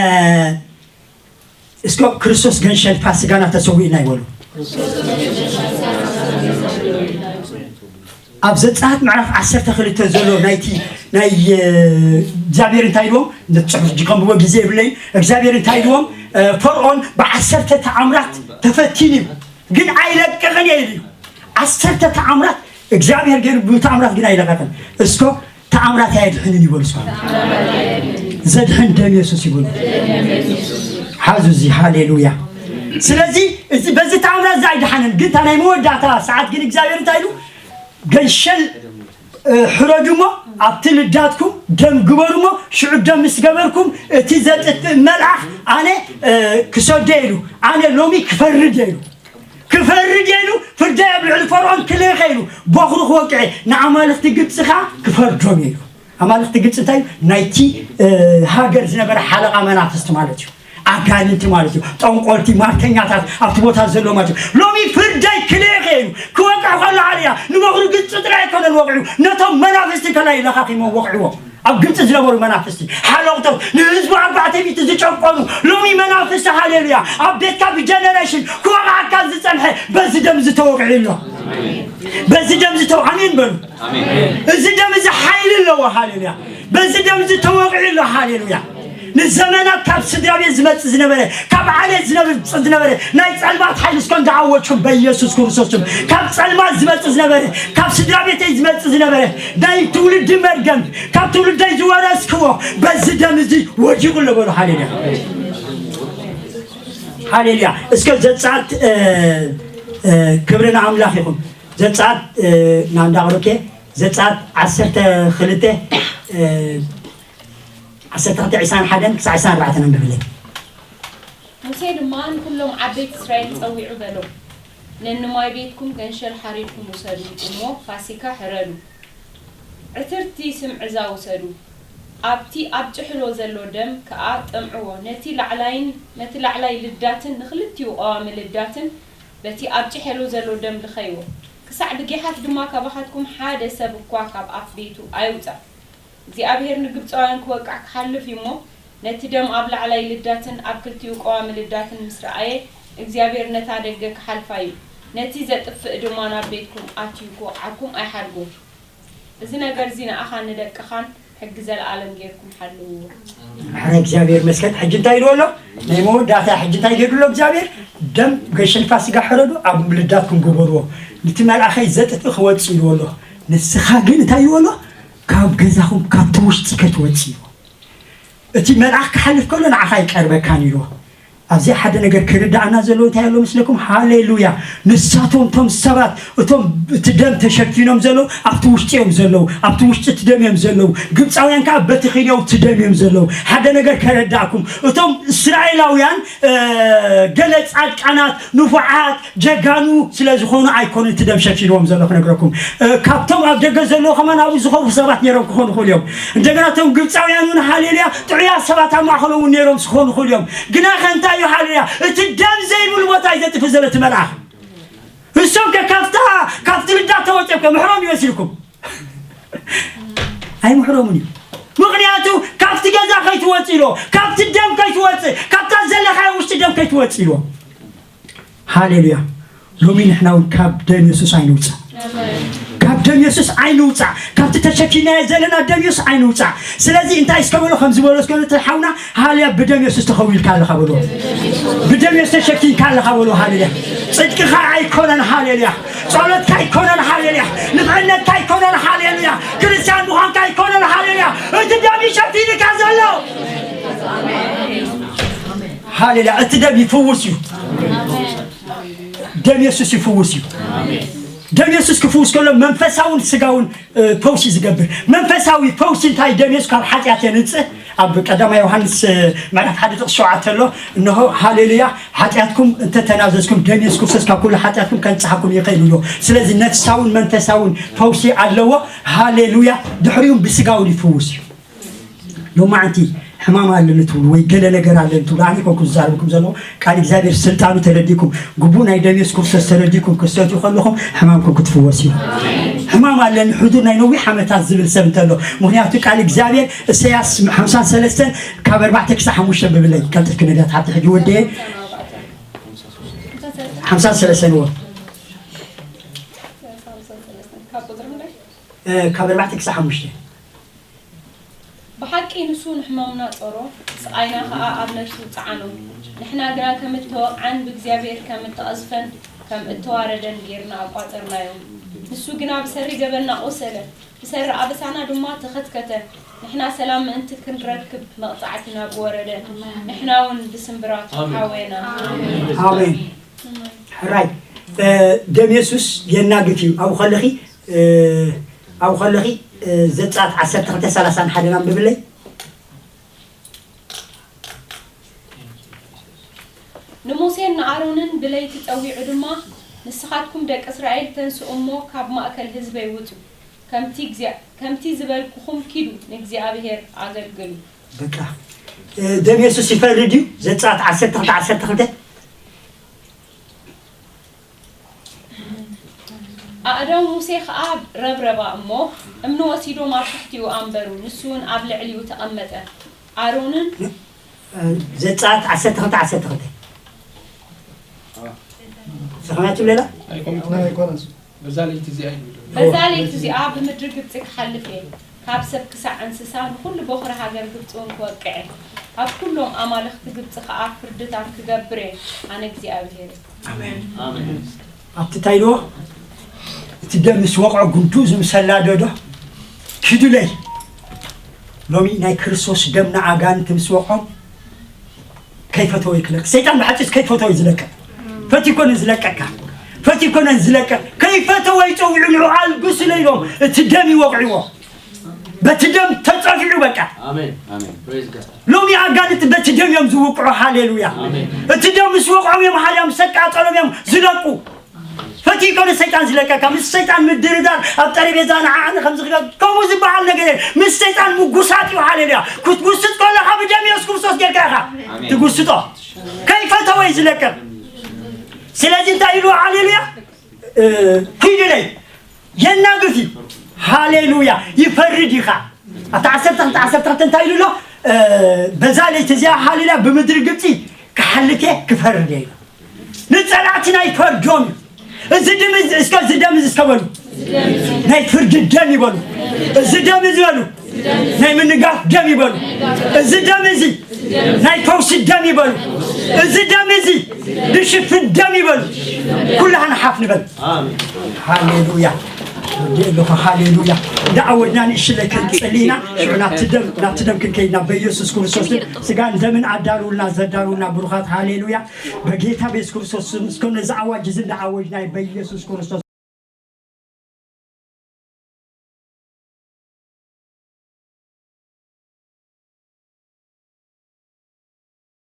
እስከ ክርስቶስ ገንሸል ፋሲካና ተሰዊእና ይበሉ። ኣብ ዘጸኣት ምዕራፍ ዓሰርተ ክልተ ዘሎ ናይቲ ናይ፣ እ፣ እግዚኣብሔር እንታይ ኢልዎም? ነቲ ጽሑፍ ሕጂ ከንብቦ ግዜ የብለይን። እግዚኣብሔር እንታይ ኢልዎም? እ፣ ፈርዖን ብዓሰርተ ተኣምራት ተፈቲኑ እዩ፣ ግን ኣይለቅቕን እየ ኢሉ እዩ። ዓሰርተ ተኣምራት እግዚኣብሔር ገይሩ ብተኣምራት ግን ኣይለቐቐን። እስኮ ተኣምራት ኣየድሕንን ይበሉ። እስኮ ዘድሕን ደም የሱስ ይበሉ። ሓዙ እዚ። ሃሌሉያ። ስለዚ እዚ በዚ ተኣምራት እዚ ኣይደሓንን፣ ግን እታ ናይ መወዳእታ ሰዓት ግን እግዚኣብሔር እንታይ ኢሉ? ገንሸል ሕረዱ እሞ ኣብቲ ልዳትኩም ደም ግበሩ እሞ ሽዑ ደም ምስ ገበርኩም እቲ ዘጥፍእ መልኣኽ ኣነ ክሰዶ ኢሉ፣ ኣነ ሎሚ ክፈርድ ኢሉ። ክፈርድ ኢሉ፣ ፍርደይ ኣብ ልዕሊ ፈርዖን ክልእኸ ኢሉ፣ በኹሩ ክወቅዐ ንኣማልኽቲ ግብፂ ከዓ ክፈርዶም ኢሉ። ኣማልኽቲ ግብፂ እንታይ እዩ? ናይቲ ሃገር ዝነበረ ሓለቓ መናፍስቲ ማለት እዩ። ኣጋንንቲ ማለት እዩ። ጠንቆልቲ፣ ማርተኛታት ኣብቲ ቦታ ዘሎ ማለት እዩ። ሎሚ ፍርደይ ክልእኸ ኢሉ ክወቅዕ ከሎ፣ ኣልያ ንበኹሩ ግብፂ ጥራይ ኣይኮነን ወቂዑ፣ ነቶም መናፍስቲ ከላይ ለኻኺሞ ወቂዕዎም። ኣብ ግብፂ ዝነበሩ መናፍስቲ ሓለቕቶም ንህዝቡ ኣርባዕተ ሚእቲ ዝጨቆኑ ሎሚ መናፍስቲ፣ ሃሌሉያ፣ ኣብ ቤትካ ብጀነሬሽን ክወቕዓካ ዝፀንሐ በዚ ደም ዝተወቅዑ ኣሎ። በዚ ደም ዝተወ ኣሜን በሉ። እዚ ደም እዚ ሓይሊ ኣለዎ። ሃሌሉያ። በዚ ደም ዝተወቅዑ ኣሎ። ሃሌሉያ። ንዘመናት ካብ ስድራ ቤት ዝመጽእ ዝነበረ፣ ካብ ዓሌት ዝመጽእ ዝነበረ ናይ ጸልማት ሓይሊ እስኮ እንዳዓወድኩም በኢየሱስ ክርስቶስ ስም፣ ካብ ጸልማት ዝመጽእ ዝነበረ፣ ካብ ስድራ ቤተይ ዝመጽእ ዝነበረ ናይ ትውልዲ መርገም፣ ካብ ትውልደይ ዝወረስክዎ በዚ ደም እዚ ወዲቑ ኣሎ በሉ። ሃሌሉያ። ሃሌሉያ። እስከ ዘጸኣት ክብሪ ንኣምላኽ ይኹን። ዘጸኣት ናንዳ ቅሩኬ ዘጸኣት ዓሰርተ ክልተ ዓሰርተ ክልተ ዕስራን ሓደን ክሳዕ ዕስራን ኣርባዕተን ኣንብብለይ። ሙሴ ድማ ንኹሎም ዓበይቲ እስራኤል ጸዊዑ በሎም፣ ነንማይ ቤትኩም ገንሸል ሓሪድኩም ውሰዱ እሞ ፋሲካ ሕረዱ። ዕትርቲ ስም ዕዛ ውሰዱ፣ ኣብቲ ኣብ ጭሕሎ ዘሎ ደም ከኣ ጠምዕዎ፣ ነቲ ላዕላይን ነቲ ላዕላይ ልዳትን ንኽልቲኡ ቀዋሚ ልዳትን በቲ ኣብ ጭሔሎ ዘሎ ደም ልኸይዎ፣ ክሳዕ ብጊሓት ድማ ካባኻትኩም ሓደ ሰብ እኳ ካብ ኣፍ ቤቱ ኣይውጻእ። እግዚኣብሄር ንግብጻውያን ክወቅዕ ክሓልፍ እዩ እሞ፣ ነቲ ደም ኣብ ላዕላይ ልዳትን ኣብ ክልቲኡ ቀዋሚ ልዳትን ምስ ረኣየ፣ እግዚኣብሄር ነታ ደገ ክሓልፋ እዩ፣ ነቲ ዘጥፍእ ድማ ናብ ቤትኩም ኣትዩ ክወቕዓኩም ኣይሓድጎን። እዚ ነገር እዚ ንኣኻን ንደቅኻን ሕጊ ዘለኣለም ጌርኩም ሓልውዎ። ኣረ እግዚኣብሔር ይመስገን። ሕጂ እንታይ ኢልዎ ኣሎ? ናይ መወዳእታ ሕጂ እንታይ ገይሩ ኣሎ እግዚኣብሔር? ደም ገሸል ፋሲጋ ሕረዱ፣ ኣብ ልዳትኩም ግበርዎ፣ ነቲ መልኣኸይ ዘጥፍእ ክወጽእ ኢልዎ ኣሎ። ንስኻ ግን እንታይ ኢልዎ ኣሎ? ካብ ገዛኹም ካብቲ ውሽጢ ከይትወጽእ ኢልዎ። እቲ መልኣኽ ክሓልፍ ከሎ ንዓኻ ኣይቀርበካን ኢልዎ። ኣብዚ ሓደ ነገር ክርዳኣና ዘለዎ እንታይ ኣሎ መስለኩም? ሃሌሉያ። ንሳቶም እቶም ሰባት እቶም እቲ ደም ተሸፊኖም ዘለዉ ኣብቲ ውሽጢ እዮም ዘለዉ፣ ኣብቲ ውሽጢ እቲ ደም እዮም ዘለዉ። ግብፃውያን ከዓ በቲ ኺልዮ እቲ ደም እዮም ዘለዉ። ሓደ ነገር ከረዳእኩም፣ እቶም እስራኤላውያን ገለ ፃድቃናት ንፉዓት ጀጋኑ ስለ ዝኾኑ ኣይኮኑን እቲ ደም ሸፊንዎም ዘሎ ክነግረኩም። ካብቶም ኣብ ደገ ዘለዉ ከማን ኣብኡ ዝኸፉ ሰባት ነይሮም ክኾኑ ይኽእሉ እዮም። እንደገና እቶም ግብፃውያን እውን ሃሌሉያ ጥዑያት ሰባት ኣብ ማእኸሎም እውን ነይሮም ክኾኑ ይኽእሉ እዮም። ግናኸ እንታይ እዩ ሃሌሉያ እቲ ደም ዘይብሉ ቦታ እዩ ዘጥፍእ ዘሎ እቲ መልኣኽ። እሶም ከ ካብታ ካብቲ ልዳት ተወፂኦም ከ ምሕሮም እዩ መሲልኩም? ኣይምሕሮምን እዩ። ምኽንያቱ ካብቲ ገዛ ከይትወፅእ ኢሎ፣ ካብቲ ደም ከይትወፅእ፣ ካብታ ዘለኻዮ ውሽጢ ደም ከይትወፅእ ኢሎ። ሃሌሉያ። ሎሚ ንሕና እውን ካብ ደም የሱስ ኣይንውፃእ። ካብ ደም የሱስ ኣይንውፃእ። ካብቲ ተሸኪናዮ ዘለና ደም የሱስ ኣይንውፃእ። ስለዚ እንታይ እስከ በሎ ከምዚ በሎ እስከ በሎ እቲ ሓውና ሃልያ ብደም የሱስ ተኸዊልካ ኣለኻ በሎ። ብደም የሱስ ተሸኪንካ ኣለኻ በሎ። ሃሌሉያ። ጽድቅኻ ኣይኮነን። ሃሌሉያ። ጸሎትካ ኣይኮነን። ሃሌሉያ። ንፍዕነትካ ኣይኮነን። ሃሌሉያ። ክርስቲያን ምዃንካ ኣይኮነን። ሃሌሉያ። እቲ ደም ይሸፊንካ ዘሎ። ሃሌሉያ። እቲ ደም ይፍውስ እዩ። ደም የሱስ ይፍውስ እዩ። ደም የሱስ ክፍውስ ከሎ መንፈሳውን ስጋውን ፈውሲ ዝገብር መንፈሳዊ ፈውሲ እንታይ ደም የሱስ ካብ ሓጢኣት የንጽህ። ኣብ ቀዳማይ ዮሃንስ ምዕራፍ ሓደ ጥቕሲ ሸውዓተ ኣሎ። እንሆ ሃሌሉያ ሓጢኣትኩም እንተተናዘዝኩም ደም የሱስ ክርስቶስ ካብ ኩሉ ሓጢኣትኩም ከንጽሃኩም ይኽእል ኣሎ። ስለዚ ነፍሳውን መንፈሳውን ፈውሲ ኣለዎ። ሃሌሉያ። ድሕሪኡ ብስጋውን ይፍውስ እዩ። ሎማዓንቲ ሕማም ኣለኒ ትብሉ ወይ ገለ ነገር ኣለኒ ትብሉ ኣነ ኮንኩ ዝዛረብኩም ዘለኹ ቃል እግዚኣብሔር ስልጣኑ ተረዲእኩም ግቡ ናይ ደም የሱስ ክርስቶስ ተረዲእኩም ክትሰትዩ ከለኹም ሕማምኩም ክትፍወስ እዩ። ሕማም ኣለኒ ሕዱር ናይ ነዊሕ ዓመታት ዝብል ሰብ እንተሎ ምክንያቱ ቃል እግዚኣብሔር እሰያስ ሓምሳን ሰለስተን ካብ ኣርባዕተ ክሳብ ሓሙሽተ ብብለይ ቀልጥፍኪ ነቢያት ሓብቲ ሕጂ ወደየ ሓምሳን ሰለስተን እዎ ካብ ኣርባዕተ ክሳብ ሓሙሽተ ብሓቂ ንሱ ንሕማምና ጾሮ፣ ስቓይና ኸኣ ኣብ ነፍሱ ጸዓኖ። ንሕና ግና ከም እተወቕዐን ብእግዚኣብሄር ከም እተቐዝፈን ከም እተዋረደን ጌርና ኣቋጸርናዮ። ንሱ ግና ብሰሪ ገበንና ቆሰለ፣ ብሰሪ ኣበሳና ድማ ተኸትከተ። ንሕና ሰላም ምእንቲ ክንረክብ መቕጻዕቲ ናብ ወረደ፣ ንሕና እውን ብስምብራቱ ሓወና። ኣሜን። ሕራይ ደም የሱስ የናግፍ እዩ። ኣብኡ ከለኺ ኣብኡ ከለኺ ዘጸኣት ዓሰርተ ክልተ ሰላሳን ሓደን ኣንብብለይ። ንሙሴን ንኣሮንን ብለይቲ ጸዊዑ ድማ፣ ንስኻትኩም ደቂ እስራኤል ተንስኡ እሞ ካብ ማእከል ህዝበይ ውጹ፣ ከምቲ እግዚኣብ- ከምቲ ዝበልኩኹም ኪዱ ንእግዚኣብሔር ኣገልግሉ። በቃ ደም የሱስ ይፈርድ እዩ። ዘጸኣት ዓሰርተ ክልተ ዓሰርተ ክልተ። ኣእዳው ሙሴ ኸኣ ረብረባ እሞ፣ እምኒ ወሲዶም ኣብ ትሕቲኡ ኣንበሩ፣ ንሱ እውን ኣብ ልዕሊኡ ተቐመጠ። ኣሮንን ዘጸኣት ዓሰርተ ክልተ ዓሰርተ ክልተ። ሰኸናችሁ ሌላ ኣይኮነን። በዛ ለይቲ እዚኣ እዩ። በዛ ለይቲ እዚኣ ብምድሪ ግብጺ ክሓልፍ እየ፣ ካብ ሰብ ክሳዕ እንስሳ፣ ንኹሉ በኹሪ ሃገር ግብጺ እውን ክወቅዕ እየ። ኣብ ኩሎም ኣማልኽቲ ግብጺ ኸኣ ፍርድታት ክገብር እየ፣ ኣነ እግዚኣብሄር እየ። ኣሜን። ኣብቲ እንታይ ኢልዎ? እቲ ደም ምስ ወቕዖ፣ ጉንዱ ዝምሰላ ዶ ዶ ኪዱለይ። ሎሚ ናይ ክርስቶስ ደም ንኣጋንንቲ ምስ ወቕዖም ከይፈተወ ይክለቅ። ሰይጣን ብሓጺስ ከይፈተወ እዩ ዝለቀቅ። ፈትዩ ኮነ ዝለቀካ። ፈትዩ ኮነ ዝለቀቅ። ከይፈተወ ይጸውዑ፣ ንዑ ኣልግሱለይ ኢሎም እቲ ደም ይወቕዕዎ። በቲ ደም ተጸፊዑ በቃ። ኣሜን። ኣሜን። Praise God። ሎሚ ኣጋንንቲ በቲ ደም እዮም ዝውቅዑ። ሃሌሉያ። ኣሜን። እቲ ደም ምስ ወቕዖም እዮም፣ ሓደ ምስ ተቃጸሎም እዮም ዝለቁ። ፈትዩ ኮነ ሰይጣን ዝለቀካ። ምስ ሰይጣን ምድርዳር ኣብ ጠረጴዛ ንዓዕኒ ከም ዝኽገብ ከምኡ ዝበሃል ነገር የለን። ምስ ሰይጣን ምጉሳጥ እዩ። ሃሌሉያ። ክትጉስጥ ከለኻ ብደም የሱስ ክርስቶስ ጌርካ ኢኻ ኣሜን። ትጉስጦ። ከይፈተወ እዩ ዝለቀቅ። ስለዚ እንታይ ኢሉ? ሃሌሉያ። እ፣ ኪዱ ኢለይ የናግፍ እዩ። ሃሌሉያ። ይፈርድ እዩ ኸዓ። ኣብቲ ዓሰርተ ክልተ ዓሰርተ ክልተ እንታይ ኢሉ ኣሎ? እ፣ በዛ ለይቲ እዚኣ ሃሌሉያ ብምድሪ ግብጺ ክሓልፍ እየ ክፈርድ እየ ኢሉ። ንጸላእትና ይፈርዶም እዩ። እዚ ደም እዚ፣ እስከ እዚ ደም እዚ እስከ በሉ። ናይ ፍርዲ ደም ይበሉ። እዚ ደም እዚ በሉ። ናይ ምንጋፍ ደም ይበሉ። እዚ ደም እዚ ናይ ፈውሲ ደም ይበሉ። እዚ ደም እዚ ዝሽፍን ደም ይበሉ። ኩላህና ሓፍ ንበል። ኣሜን። ሃሌሉያ። ወዲ ኣለኹ። ሃሌሉያ። እንዳ ኣወጅና ንእሽለይ ክንጽሊ ኢና። ሽዑ ናብቲ ደም፣ ናብቲ ደም ክንከይድ ኢና። በኢየሱስ ክርስቶስ ስጋን ደምን ኣዳልውልና፣ ዘዳልውልና ብሩኻት። ሃሌሉያ። በጌታ በኢየሱስ ክርስቶስ ስም እስከ ነዚ ኣዋጅ እዚ እንዳ ኣወጅና በኢየሱስ ክርስቶስ